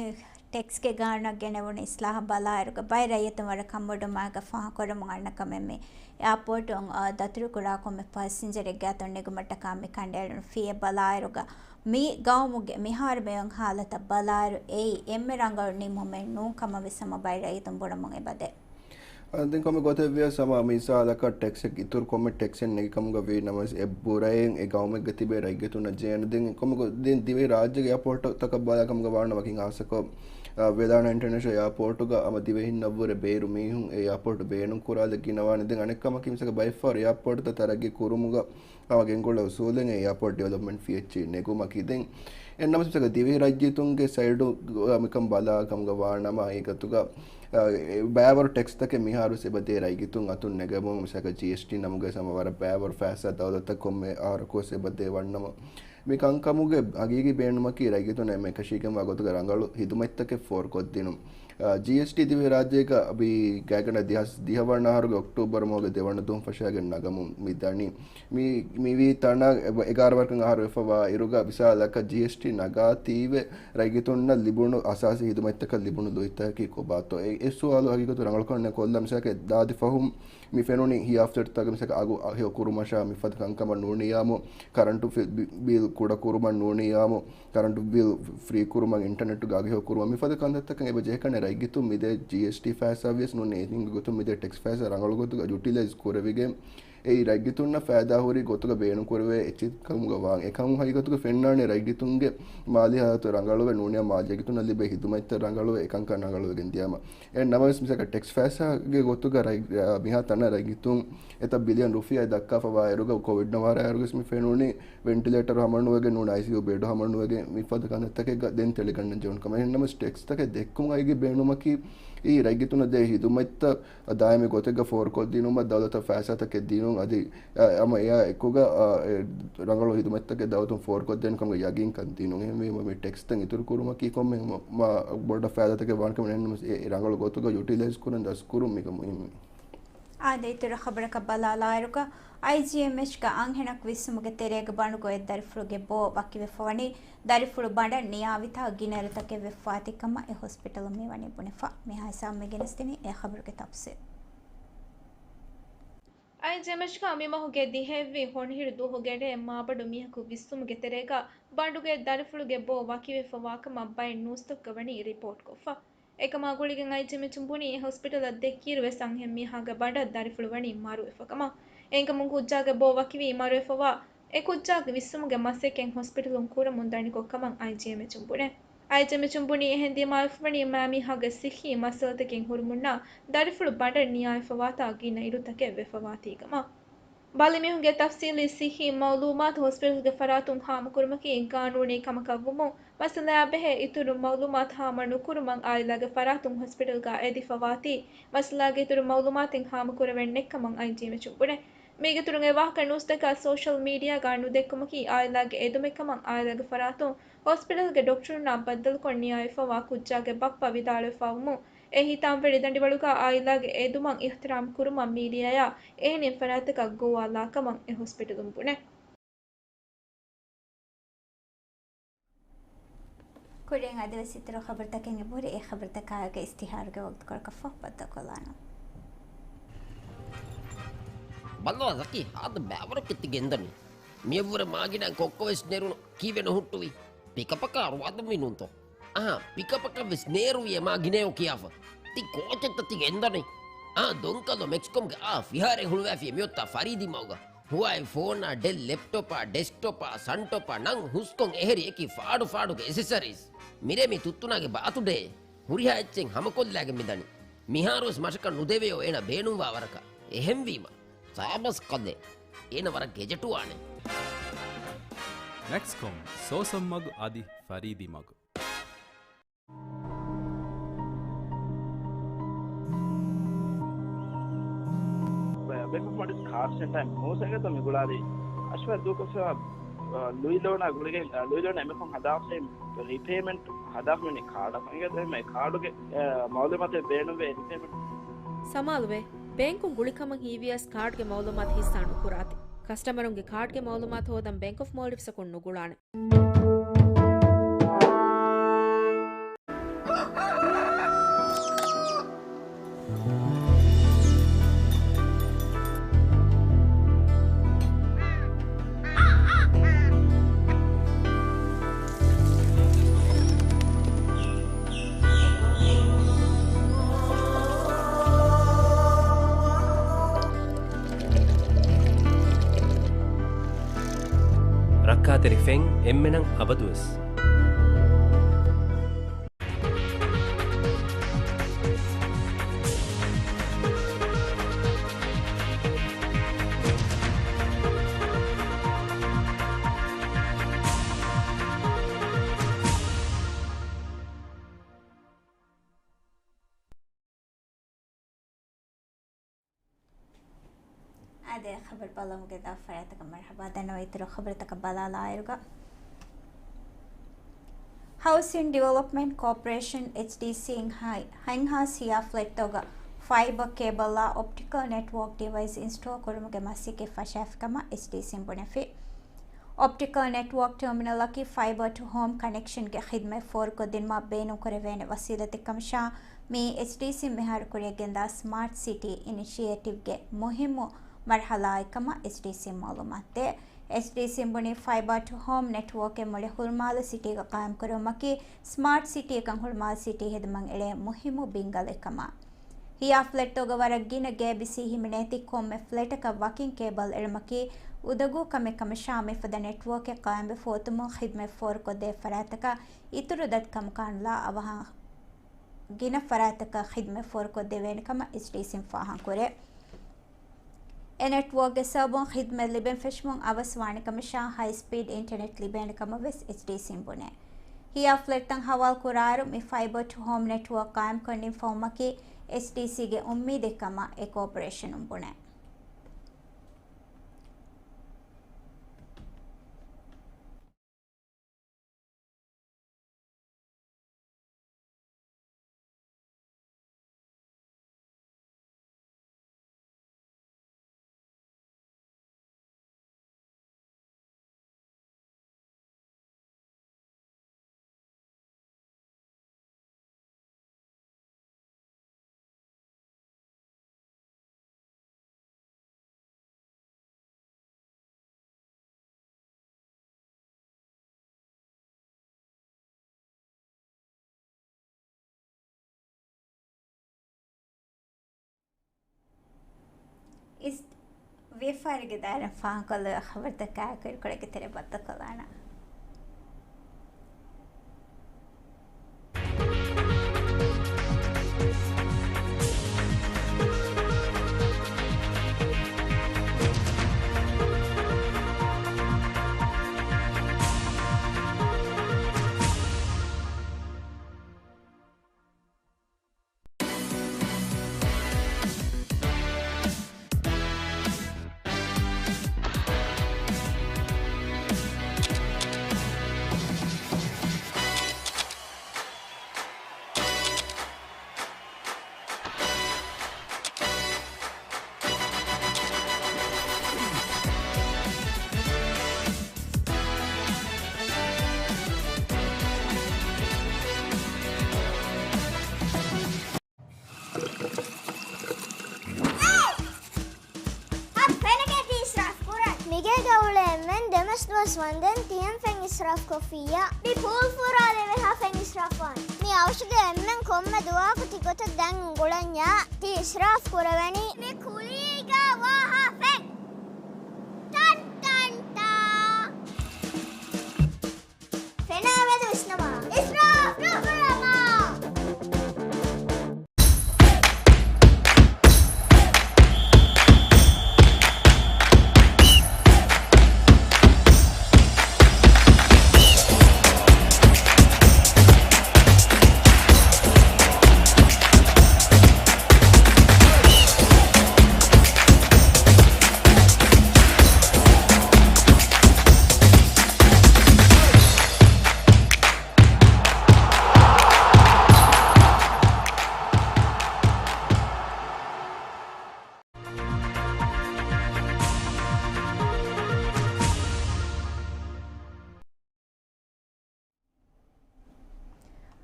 ޓެކްސްގެ ގާނޫނަށް ގެނެވުނު އިސްލާހަށް ބަލާއިރުގަ ބައެއް ރައްޔިތުން ވަރަށް ކަންބޮޑުވުމާގެ ފާހަގަކުރަމުން އަންނަ ކަމެއް މި އެއާޕޯޓުން، އާ، ދަތުރުކުރާ ކޮންމެ ފަސިންޖަރެއްގެ އަތުން ނެގުމަށްޓަކާ މި ކަނޑައެޅުނު ފީއެއް ބަލާއިރުގަ މި ގައުމުގެ މިހާރު މިއޮތް ހާލަތަށް ބަލާއިރު އެއީ އެންމެ ރަނގަޅު ނިންމުމެއް ނޫން ކަމަށް ވެސް ހަމަ ބައެއް ރައްޔިތުން ބުނަމުން އެބަދޭ. އަ، ދެން ކޮންމެ ގޮތެއްވިޔަސް ހަމަ މިސާލަކަށް ޓެކްސެއް އިތުރު ކޮންމެ ޓެކްސެއް ނެގި ކަމުގަ ވީ ނަމަވެސް އެ ބުރައިން އެ ގައުމެއްގަ ތިބޭ ރައްޔިތުންނަށް ޖެހޭނެ. ދެން ކޮންމެ ގޮ-، ދެން ދިވެހި ރާއްޖޭގެ އެއާޕޯޓްތަކަށް ބަލާ ކަމުގަ ވާނަމަ ކިން ހާއްސަކޮށް، އަ، ވެލާނާ އިންޓަރނޭޝަނަލް އެއާޕޯޓުގަ ހަމަ ދިވެހިންނަށް ވުރެ ބޭރު މީހުން އެ އެއާޕޯޓް ބޭނުން ކުރާލެއް ގިނަވާނެ. ދެން އަނެއް ކަމަކީ މިސާލަކަށް ބައެއްފަހަރު އެއާޕޯޓްތައް ތަރައްގީ ކުރުމުގަ ހަމަ ގެންގުޅޭ އުސޫލެއް އެ އެއާޕޯޓް ޑިވެލޮޕްމަންޓް ފީ އެއްޗެއް ނެގުމަކީ. ދެން އެއް ނަމަވެސް މިސާލަކަށް ދިވެހި ރައްޔިތުންގެ ސައިޑު މިކަން ބަލާ ކަމުގަ ވާނަމަ ހަގީގަތުގަ، އަ، އެ ބައިވަރު ޓެކްސްތަކެއް މިހާރުވެސް އެބަދޭ ރައްޔިތުން އަތުން ނެގެމުން މިސާލަކަށް ޖީއެސްޓީ ނަމުގައި ހަމަ ވަރަށް ބައިވަރު ފައިސާ ދައުލަތަށް ކޮންމެ އަހަރަކުވެސް އެބަދޭ ވަންނަމަ، މި ކަންކަމުގެ ހަގީގީ ބޭނުމަކީ ރައްޔިތުންނަށް އެންމެ އެކަށީގެންވާ ގޮތުގަ ރަނގަޅު ހިދުމަތްތަކެއް ފޯރުކޮށްދިނުން. އާ، ޖީއެސްޓީ ދިވެހިރާއްޖޭގަ މި ގާތްގަނޑަށް ދެހާސް ދިހަ ވަނަ އަހަރުގެ އޮކްޓޫބަރު މަހުގެ ދެވަނަ ދުވަހުން ފަށާގެން ނަގަމުން މި ދަނީ. މި، މިވީ ތަނަށް އެބަ-، އެގާރަ ވަރަކަށް އަހަރު ވެފަވާ އިރުގަ މިސާލަކަށް ޖީއެސްޓީ ނަގާތީވެ ރައްޔިތުންނަށް ލިބުނު އަސާސީ ހިދުމަތްތަކަށް ލިބުނު ލުއިތަކަކީ ކޮބާތޯ؟ އެ، އެ ސުވާލު ހަގީގަތު ރަނގަޅުކަން ކޮށްލަން މިސާލަކަށް ދާދި ފަހުން މި ފެނުނީ ހިޔާ އަފްސަރުތަކުގެ މިސާލަކަށް އަގު އަ-، ހެޔޮ ކުރުމަށާ މިފަދަ ކަންކަމަށް ނޫނިއްޔާމު، ކަރަންޓު ފި-، ބި-، ބިލް ކުޑަކުރުމަށް ނޫނިއްޔާމު، ކަރަންޓު ބިލް ފްރީ ކުރުމަށް، އިންޓަރނެޓުގެ އަގު ހެޔޮ ކުރުމަށް މިފަދަ ކަންތައްތަކަށް އެބަ ޖެހޭކަން ރައްޔިތުން މިދޭ ޖީއެސްޓީ ފައިސާވިޔަސް ނޫނީ އެހެން ގޮތުން މިދޭ ޓެކްސް ފައިސާ ރަނގަޅު ގޮތުގަ ޔުޓިލައިޒް ކުރެވިގެން އެއީ ރައްޔިތުންނަށް ފައިދާ ހުރި ގޮތުގަ ބޭނުންކުރެވޭ އެއްޗެއް ކަމުގަ ވާން. އެކަމު ހަގީގަތުގަ ފެންނާނެ ރައްޔިތުންގެ މާލީ ހާލަތު ރަނގަޅުވެ ނޫނިއްޔާ މާލީ ރައްޔިތުންނަށް ލިބޭ ހިދުމަތްތައް ރަނގަޅުވެ އެކަންކަން ރަނގަޅުވެގެން ދިޔަމަ. އެ ނަމަވެސް މިސާލަކަށް ޓެކްސް ފައިސާގެ ގޮތުގަ ރައް-، މިހާ ތަނަށް ރައްޔިތުން އެތައް ބިލިއަން ރުފިޔާ ދައްކާފަވާ އިރުގަ ކޮވިޑް ނަވާރަ އިރުގަސް މި ފެނުނީ ވެންޓިލޭޓަރު ހަމަނުވެގެން ނޫން އައިސީޔޫ ބެޑު ހަމަނުވެގެން މިފަދަ ކަންތައްތަކެއްގަ ދެން ތެޅިގަންނަން ޖެހުނު ކަމަށް. އެހެންނަމަވެސް ޓެކްސްތަކެއް ދެއްކުމުގައިގެ ބޭނުމަކީ އީ ރައްޔިތުންނަށް ދޭ ހިދުމަތްތައް ދާއިމީ ގޮތެއްގަ ފޯރުކޮށްދިނުމަށް ދައުލަތަށް ފައިސާތަކެއް ދިނުން އަދި، އަ، ހަމަ އެއާ އެކުގަ، އަ، އެ ރަނގަޅު ހިދުމަތްތަކެއް ދައުލަތުން ފޯރުކޮށްދޭނެ ކަމުގެ ޔަގީންކަން ދިނުން. އެހެންވީމަ މި ޓެކްސްތައް އިތުރު ކުރުމަކީ ކޮންމެ މަ-، މަ-، ބޮޑަށް ފައިދާތަކެއް ވާނެ ކަމަށް އެހެންނަމަވެސް އެ ރަނގަޅު ގޮތުގަ ޔުޓިލައިޒް ކުރަން ދަސްކުރުން މީގަ މުހިންމު. އާދެ، އިތުރު ޚަބަރަކަށް ބަލާލާއިރުގަ، އައިޖީއެމްއެޗްގަ އަންހެނަކު ވިއްސުމުގެ ތެރޭގަ ބަނޑުގޮތް ދަރިފުޅުގެ ބޯ ވަކިވެފަވަނީ، ދަރިފުޅު ބަނޑަށް ނިޔާވިތާ ގިނައިރުތަކެއް ވެފަވާތީ ކަމަށް އެ ހޮސްޕިޓަލުން މިވަނީ ބުނެފަ. މިހާ ހިސާބު މި ގެނެސްދިނީ އެ ޚަބަރުގެ ތަފްސީލް. އައިޖީއެމްއެޗްގަ މި މަހުގެ ދިހައެއްވި ހޮނިހިރު ދުވަހުގެ އެންމެ މާބަނޑު މީހަކު ވިއްސުމުގެ ތެރޭގަ ބަނޑުގެ ދަރިފުޅުގެ ބޯ ވަކިވެފަވާކަމަށް ބައެއް ނޫސްތަކުގަ ވަނީ ރިޕޯޓްކޮށްފަ. އެކަމާ ގުޅިގެން އައިޖީއެމްއެޗުން ބުނީ އެ ހޮސްޕިޓަލަށް ދެއްކިއިރު ވެސް އަންހެން މީހާގެ ބަނޑަށް ދަރިފުޅު ވަނީ މަރުވެފަ ކަމަށް. އެހެންކަމުން ކުއްޖާގެ ބޯ ވަކިވީ މަރުވެފަވާ އެ ކުއްޖާގެ ވިއްސުމުގެ މަސައްކަތް ހޮސްޕިޓަލުން ކުރަމުން ދަނިކޮށް ކަމަށް އައިޖީއެމްއެޗުން ބުނޭ. އައިޖީއެމްއެޗުން ބުނީ އެހެން ދިމާވެފަވަނީ މާމީހާގެ ސިއްހީ މައްސަލަތަކެއް ހުރުމުންނާ ދަރިފުޅު ބަނޑަށް ނިޔާވެފަވާތާ ގިނަ އިރުތަކެއް ވެފަވާތީ ކަމަށް. ބަލިމީހުންގެ ތަފްސީލީ ސިއްހީ މައުލޫމާތު ހޮސްޕިޓަލްގެ ފަރާތުން ހާމަކުރުމަކީ ގާނޫނީ ކަމަކަށްވުމުން، މައްސަލައާ ބެހޭ އިތުރު މައުލޫމާތު ހާމަ ނުކުރުމަށް އާއިލާގެ ފަރާތުން ހޮސްޕިޓަލްގަ އެދިފަވާތީ، މައްސަލާގެ އިތުރު މައުލޫމާތެއް ހާމަކުރެވެން ނެތްކަމަށް އައިޖީއެމްއެޗުން ބުނޭ. މީގެ އިތުރުން އެ ވާހަކަ ނޫސްތަކާ ސޯޝަލް މީޑިއާގަ ނުދެއްކުމަކީ އާއިލާގެ އެދުމެއްކަމަށް އާއިލާގެ ފަރާތުން ހޮސްޕިޓަލްގެ ޑޮކްޓަރުންނާ ބައްދަލުކޮށް ނިޔާވެފަވާ ކުއްޖާގެ ބައްޕަ ވިދާޅުވެފަވުމުން، އެ ހިތާމަވެރި ދަނޑިވަޅުގަ އާއިލާގެ އެދުމަށް އިޙްތިރާމް ކުރުމަށް މީޑިއާއާ އެހެނިހެން ފަރާތްތަކަށް ގޮވާލާކަމަށް އެ ހޮސްޕިޓަލުން ބުނޭ. ކުރިން އަދިވެސް އިތުރު ޚަބަރުތަކެއް އެބަހުރި، އެ ޚަބަރުތަކާއިގެ އިސްތިހާރުގެ ވަގުތުކޮޅަކަށްފަހު ބައްދަލުކޮށްލާނަން. ބައްލަވާ ޒަކީ، ހާދަ ބައިވަރަކަށް ތި ގެންދަނީ. މިއަށްވުރެ މާގިނަ ކޮއްކޮވެސް ނެރުނު ކީއްވެ ނުހުއްޓުވީ؟ ޕިކަޕަކާ ރުވާދަންވީ ނޫންތޯ؟ އަހާ، ޕިކަޕަކަށްވެސް ނޭރުވިއޭ މާ ގިނައޭ ކިޔާފަ. ތި ކޯޗެއްތަ ތި ގެންދަނީ؟ އާ، ދޮންކަލޯ މެކްސްކޮމްގެ އާ ފިހާރައެއް ހުޅުވާފި މިއޮތާ ފަރީދީ މަގުގަ. ހުވާއި ފޯނާ، ޑެލް ލެޕްޓޮޕާ، ޑެސްކްޓޮޕާ، ސަންޓޮޕާ ނަން ހުސްކޮން އެހެރި އެކި ފާޑު ފާޑުގެ އެސެސަރީސް. މިރޭ މި ތުއްތުނާގެ ބާތުޑޭ ހުރިހާ އެއްޗެއް ހަމަކޮށްލާގެން މިދަނީ. މިހާރުވެސް މަށަކަށް ނުދެވެޔޯ އޭނަ ބޭނުންވާ ވަރަކަށް. އެހެންވީމަ، ސާބަސް ކަލޭ. އޭނަ ވަރަށް ގެޖެޓުވާނެ. މެކްސްކޮމް، ސޯސަން މަގު އަދި ފަރީދީ މަގު. ބޭންކް އޮފް މޯލްޑިވްސް ކާޑް ސެންޓަރ މޫސަގަތަ މި ގުޅާލީ އަޝްވާ ދޫކޮށްފައިވާ، އަ، ލުއި ލޯނާ ގުޅިގެން، އަ، ލުއި ލޯނާ އެމެކޮން ހަދާފައި ރީޕޭމަންޓް ހަދާފަ މި ކާޑަށް އިނގޭތޯ އެހެންމެ ކާޑުގެ، އަ، މައުލޫމާތެއް ބޭނުންވޭ ރީޕޭމަންޓް. ސަމާލުވޭ، ބޭންކުން ގުޅިކަމަށް ހީވިޔަސް ކާޑްގެ މައުލޫމާތު ހިއްސާ ނުކުރާތި. ކަސްޓަމަރުންގެ ކާޑްގެ މައުލޫމާތު ހޯދަން ބޭންކް އޮފް މޯލްޑިވްސަކުން ނުގުޅާނެ. ރައްކާތެރި ފެން އެންމެނަށް އަބަދުވެސް. އާދެ، ޚަބަރު ބަލަމުގެ ދާ ފަރާތަކަށް މަރުޙަބާ ދަންނަވަން. އިތުރު ޚަބަރުތަކަށް ބަލާލާއިރުގަ، ހައުސިން ޑިވެލޮޕްމަންޓް ކޯޕަރޭޝަން، އެޗްޑީސީ، އިން ހަ-، ހަތްހާސް ހިޔާ ފްލެޓްތަކުގަ ފައިބަ ކޭބަލްއާ އޮޕްޓިކަލް ނެޓްވޯކް ޑިވައިސް އިންސްޓޯލް ކުރުމުގެ މަސައްކަތް ފަށާފިކަމަށް އެޗްޑީސީން ބުނެފި. އޮޕްޓިކަލް ނެޓްވޯކް ޓާމިނަލަކީ ފައިބަ ޓު ހޯމް ކަނެކްޝަންގެ ޚިދްމަތް ފޯރުކޮށްދިނުމަށް ބޭނުންކުރެވޭނެ ވަސީލަތެއް ކަމަށާ، މީ އެޗްޑީސީން މިހާރު ކުރިއަށް ގެންދާ ސްމާޓް ސިޓީ އިނިޝިއޭޓިވްގެ މުހިއްމު މަރުޙަލާއެއް ކަމަށް އެޗްޑީސީން މައުލޫމާތު ދޭ. އެޗްޑީސީން ބުނީ ފައިބާ ޓު ހޯމް ނެޓްވޯކެއް މުޅި ހުޅުމާލު ސިޓީގަ ޤާއިމްކުރުމަކީ، ސްމާޓް ސިޓީއަކަށް ހުޅުމާލު ސިޓީ ހެދުމަށް އެޅޭ މުހިއްމު ބިންގަލެއް ކަމަށް. ހިޔާ ފްލެޓްތަކުގަ ވަރަށް ގިނަ ގޭބިސީ ހިމެނޭތީ، ކޮންމެ ފްލެޓަކަށް ވަކިން ކޭބަލް އެޅުމަކީ އުދަގޫ ކަމެއް ކަމަށާ، މިފަދަ ނެޓްވޯކެއް ޤާއިމްވެފަ އޮތުމުން ޚިދްމަތް ފޯރުކޮށްދޭ ފަރާތަކަށް އިތުރު ދަތިކަމަކާ ނުލާ އަވަހަށް ގިނަ ފަރާތަކަށް ޚިދްމަތް ފޯރުކޮށްދެވޭނެ ކަމަށް އެޗްޑީސީން ފާހަގަކުރޭ. އެ ނެޓްވޯކްގެ ސަބަބުން ޚިދްމަތް ލިބެން ފެށުމުން އަވަސްވާނެ ކަމަށާ، ހައި ސްޕީޑް އިންޓަނެޓް ލިބޭނެ ކަމަށް ވެސް އެޗްޑީސީން ބުނޭ. ހިޔާ ފްލެޓްތައް ހަވާލު ކުރާއިރު، މި ފައިބާ ޓު ހޯމް ނެޓްވޯކް ޤާއިމްކޮށް ނިންމަވުމަކީ އެޗްޑީސީގެ އުއްމީދެއް ކަމަށް އެ ކޯޕަރޭޝަނުން ބުނޭ. އިސް ވިޔަފާރިގެ ދާއިރާ ފާހަގަކޮށްލެވޭ ޚަބަރުތަކާއެކު އިރުކޮޅެއްގެ ތެރެ ބައްދަލުކޮށްލާނަން. ވަންދެން ތިހެން ފެން އިސްރާފް ކޮށްފިއްޔާ. މި ޕޫލް ފުރާލެވޭ ހާ ފެން އިސްރާފް ވާން. މި އަވަށުގެ އެންމެން ކޮންމެ ދުވަހަކު ތި ގޮތަށް ދަން އުނގުޅަންޏާ ތި އިސްރާފް ކުރެވެނީ. މި ކުލީގަ ވާހާ ފެން. ޓަން ޓަން ޓާ. ފެނާ މެދު ވިސްނަމާ. އިސްރާފް ނުކުރަމާ.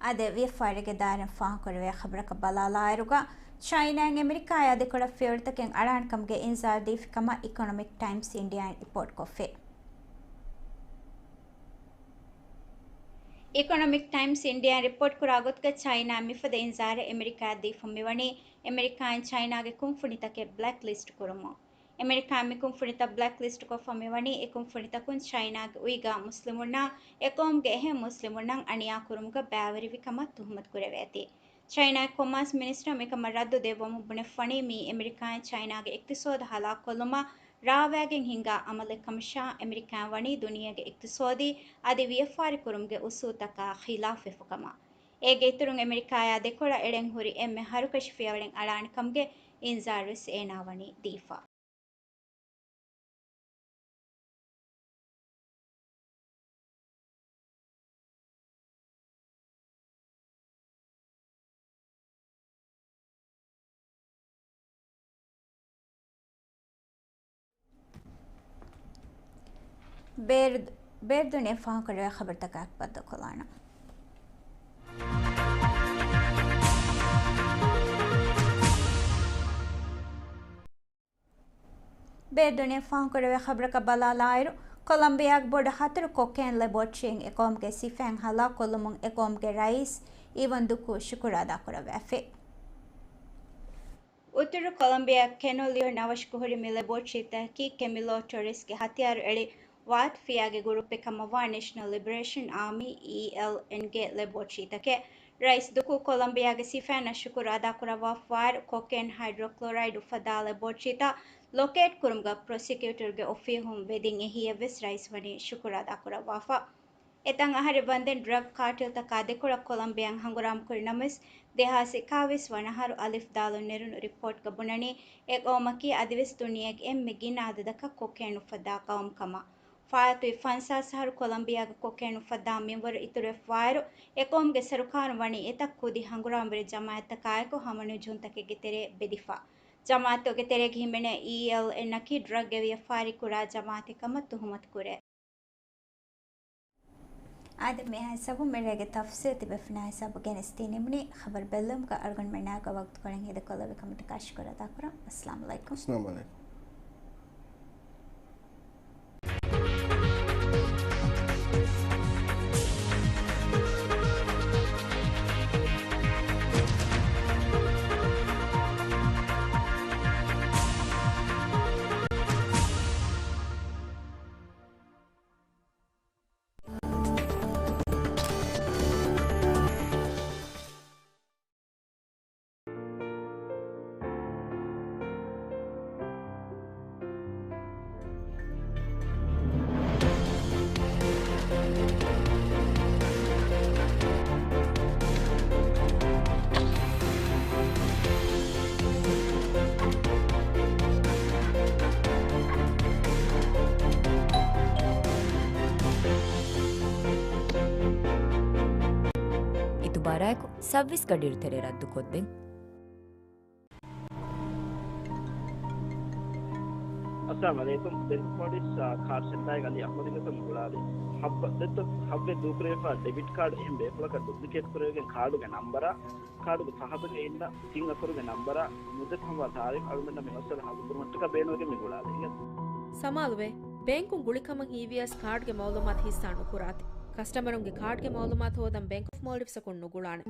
އާދެ، ވިޔަފާރިގެ ދާއިރާ ފާހަގަކުރެވޭ ޚަބަރަކަށް ބަލާލާއިރުގަ، ޗައިނާއިން އެމެރިކާއާ ދެކޮޅަށް ފިޔަވަޅުތަކެއް އަޅާނެ ކަމުގެ އިންޒާރު ދީފި ކަމަށް އިކޮނޮމިކް ޓައިމްސް އިންޑިއާއިން ރިޕޯޓްކޮށްފި. އިކޮނޮމިކް ޓައިމްސް އިންޑިއާއިން ރިޕޯޓްކުރާ ގޮތުގަ، ޗައިނާއިން މިފަދަ އިންޒާރެއް އެމެރިކާއަށް ދީފަ މިވަނީ، އެމެރިކާއިން ޗައިނާގެ ކުންފުނިތަކެއް ބްލެކް ލިސްޓް ކުރުމުން. އެމެރިކާއިން މި ކުންފުނިތައް ބްލެކް ލިސްޓްކޮށްފަ މިވަނީ، އެ ކުންފުނިތަކުން ޗައިނާގެ އުއިގަ މުސްލިމުންނާ އެ ޤައުމުގެ އެހެން މުސްލިމުންނަށް އަނިޔާ ކުރުމުގަ ބައިވެރިވި ކަމަށް ތުހުމަތު ކުރެވޭތީ. ޗައިނާގެ ކޮމާސް މިނިސްޓަރ މިކަމަށް ރައްދު ދެއްވަމުން ބުނެފަނީ، މީ އެމެރިކާއިން ޗައިނާގެ އިޤްތިޞާދު ހަލާކުކޮށްލުމަށް ރާވައިގެން ހިނގާ ޢަމަލެއް ކަމަށާ، އެމެރިކާއިން ވަނީ ދުނިޔޭގެ އިޤްތިޞާދީ އަދި ވިޔަފާރި ކުރުމުގެ އުސޫލުތަކާ ޚިލާފްވެފަ ކަމަށް. އޭގެ އިތުރުން އެމެރިކާއާ ދެކޮޅަށް އެޅެން ހުރި އެންމެ ހަރުކަށި ފިޔަވަޅެއް އަޅާނެ ކަމުގެ އިންޒާރުވެސް އޭނާ ވަނީ ދީފަ. ބޭރު-، ބޭރު ދުނިޔެ ފާހަގަކުރެވޭ ޚަބަރުތަކާއެކު ބައްދަލުކޮށްލާނަން. ބޭރު ދުނިޔެ ފާހަގަކުރެވޭ ޚަބަރަކަށް ބަލާލާއިރު، ކޮލަމްބިއާގެ ބޮޑު ހަތަރު ކޮކޭން ލެބޯޓްރީއިން އެ ޤައުމުގެ ސިފައިން ހަލާކުކޮށްލުމުން އެ ޤައުމުގެ ރައީސް އީވަން ދުކޫ ޝުކުރު އަދާކުރައްވައިފި. އުތުރު ކޮލަމްބިއާ ކެނޮލިއޯ ނަވަށަކު ހުރި މި ލެބޯޓްރީތަކަކީ ކެމިލޯ ޓޮރެސްގެ ހަތިޔާރު އެޅި ވާތު ފިޔާގެ ގުރޫޕެއް ކަމަށްވާ ނޭޝަނަލް ލިބަރޭޝަން އާމީ، އީއެލްއެންގެ ލެބޯޓްރީތަކެއް. ރައީސް ދުކޫ ކޮލަމްބިއާގެ ސިފައިންނަށް ޝުކުރު އަދާކުރައްވާފައިވާއިރު، ކޮކޭން ހައިޑްރޯކްލޯރައިޑް އުފައްދާ ލެބޯޓްރީތައް ލޮކޭޓް ކުރުމުގަ ޕްރޮސިކިއުޓަރުގެ އޮފީހުން ވެދިން އެހީއެއްވެސް ރައީސް ވަނީ ޝުކުރު އަދާކުރައްވާފަ. އެތަން އަހަރެއް ވަންދެން ޑްރަގް ކާޓެލްތަކާ ދެކޮޅަށް ކޮލަމްބިއާއިން ހަނގުރާމަކުރި ނަމަވެސް، ދެހާސް އެކާވީސް ވަނަ އަހަރު އަލިފް ދާލުން ނެރުނު ރިޕޯޓްގަ ބުނަނީ، އެ ޤައުމަކީ އަދިވެސް ދުނިޔޭގެ އެންމެ ގިނަ އަދަދަކަށް ކޮކޭން އުފައްދާ ޤައުމު ކަމަށް. ފާއިތުވި ފަންސާސް އަހަރު ކޮލަމްބިއާގަ ކޮކޭން އުފައްދާ މިންވަރު އިތުރުވެފައިވާއިރު، އެ ޤައުމުގެ ސަރުކާރުން ވަނީ އެތައް ކުދި ހަނގުރާމަވެރި ޖަމާއަތްތަކާއެކު ހަމަނުޖުމްތަކެއްގެ ތެރޭ ބެދިފަ. ޖަމާއަތުގެ ތެރޭގަ ހިމެނޭ އީއެލްއެންއަކީ ޑްރަގްގެ ވިޔަފާރި ކުރާ ޖަމާއަތެއް ކަމަށް ތުހުމަތު ކުރޭ. އާދެ، މިހާ ހިސާބުން މިރޭގެ ތަފްސީލް ތިބޭފުޅުންނާ ހިސާބު ގެނެސްދީ ނިމުނީ. ޚަބަރު ބެއްލެވުމުގަ އަޅުގަނޑުމެންނާ ވަގުތުކޮޅެއް ހިނދުކޮށްލެއްވި ކަމަށް ކަށިކުރައްވާ ދާކުރަން. އައްސަލާމު ޢަލައިކުމް. އައްސަލާމު ޢަލައިކުމް. އިތުބާރާއެކު ސައުވީސް ގަޑިއިރު ތެރޭ ރައްދުކޮށްދޭން. އައްސަލާމު ޢަލައިކުމް. ދެން ޕޮލިސް، އާ، ކާޑް ސެންޓާއެއް އަލީ އަޙްމަދު ގޮތަށް މި ގުޅާލީ. ހައްވަ ދެއްތޯ ހައްވެ ދޫކުރެވިފަ ޑެބިޓް ކާޑް އެހެން ބޭފުޅަކަށް ޑުޕްލިކޭޓް ކުރެވިގެން ކާޑުގެ ނަންބަރާ، ކާޑުގެ ފަހަތުގަ އިންނަ ތިން އަކުރުގެ ނަންބަރާ، މުއްދަތު ހަމަވާ ތާރީޚް އަޅުގަނޑަށް މި މައްސަލަ ހައްލު ކުރުމަށްޓަކާ ބޭނުންވެގެން މި ގުޅާލީ. ސަމާލުވޭ. ބޭންކުން ގުޅިކަމަށް ހީވިޔަސް ކާޑްގެ މައުލޫމާތު ހިއްސާ ނުކުރާތި. ކަސްޓަމަރުންގެ ކާޑްގެ މައުލޫމާތު ހޯދަން ބޭންކް އޮފް މޯލްޑިވްސްއަކުން ނުގުޅާނެ.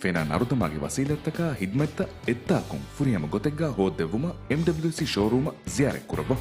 ފެނާ ނަރުދަމާގެ ވަސީލަތްތަކާ ހިދްމަތްތައް އެއްދާކުން ފުރިހަމަ ގޮތެއްގާ ހޯއްދެއްވުމަށް އެމްޑަބްލިއުސީ ޝޯރޫމަށް ޒިޔާރަތްކުރައްވާ.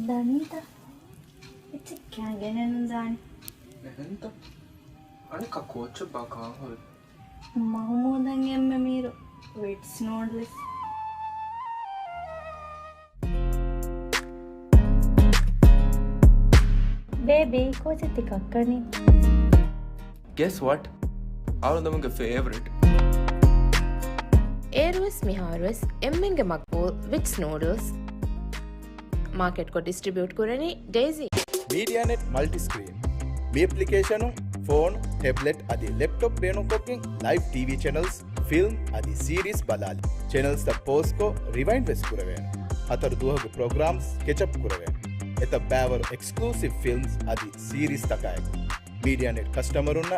ދަނީތަ؟ އެއްޗެއް ކާ ގެނެއްނުދާނެ. އެހެންތަ؟ އަނެއްކާ ކޯއްޗެއްބާ ކާން ހުރީ؟ މަހުމޫދަށް އެންމެ މީރު ވިޓްސް ނޫޑްލްސް. ބޭބީ، ކޯޗެއް ތި ކައްކަނީ؟ Guess what? އަޅުގަނޑުގެ ފޭވަރިޓް. އޭރުވެސް މިހާރުވެސް އެންމެންގެ މަގްބޫލް ވިޓްސް ނޫޑްލްސް. މާކެޓްކޮށް ޑިސްޓްރިބިއުޓް ކުރަނީ ޑޭޒީ. މީޑިއާނެޓް މަލްޓި ސްކްރީން. މި އެޕްލިކޭޝަނުން ފޯނު، ޓެބްލެޓް އަދި ލެޕްޓޮޕް ބޭނުންކޮށްގެން ލައިވް ޓީވީ ޗެނަލްސް، ފިލްމް އަދި ސީރީސް ބަލާލި. ޗެނަލްސްތައް ޕޯޒްކޮށް ރިވައިންޑް ވެސް ކުރެވޭނެ. ހަތަރު ދުވަހުގެ ޕްރޮގްރާމްސް ކެޗަޕް ކުރެވޭނެ. އެތައް ބައިވަރު އެކްސްކްލޫސިވް ފިލްމްސް އަދި ސީރީސްތަކާއެކު. މީޑިއާނެޓް ކަސްޓަމަރުންނަށް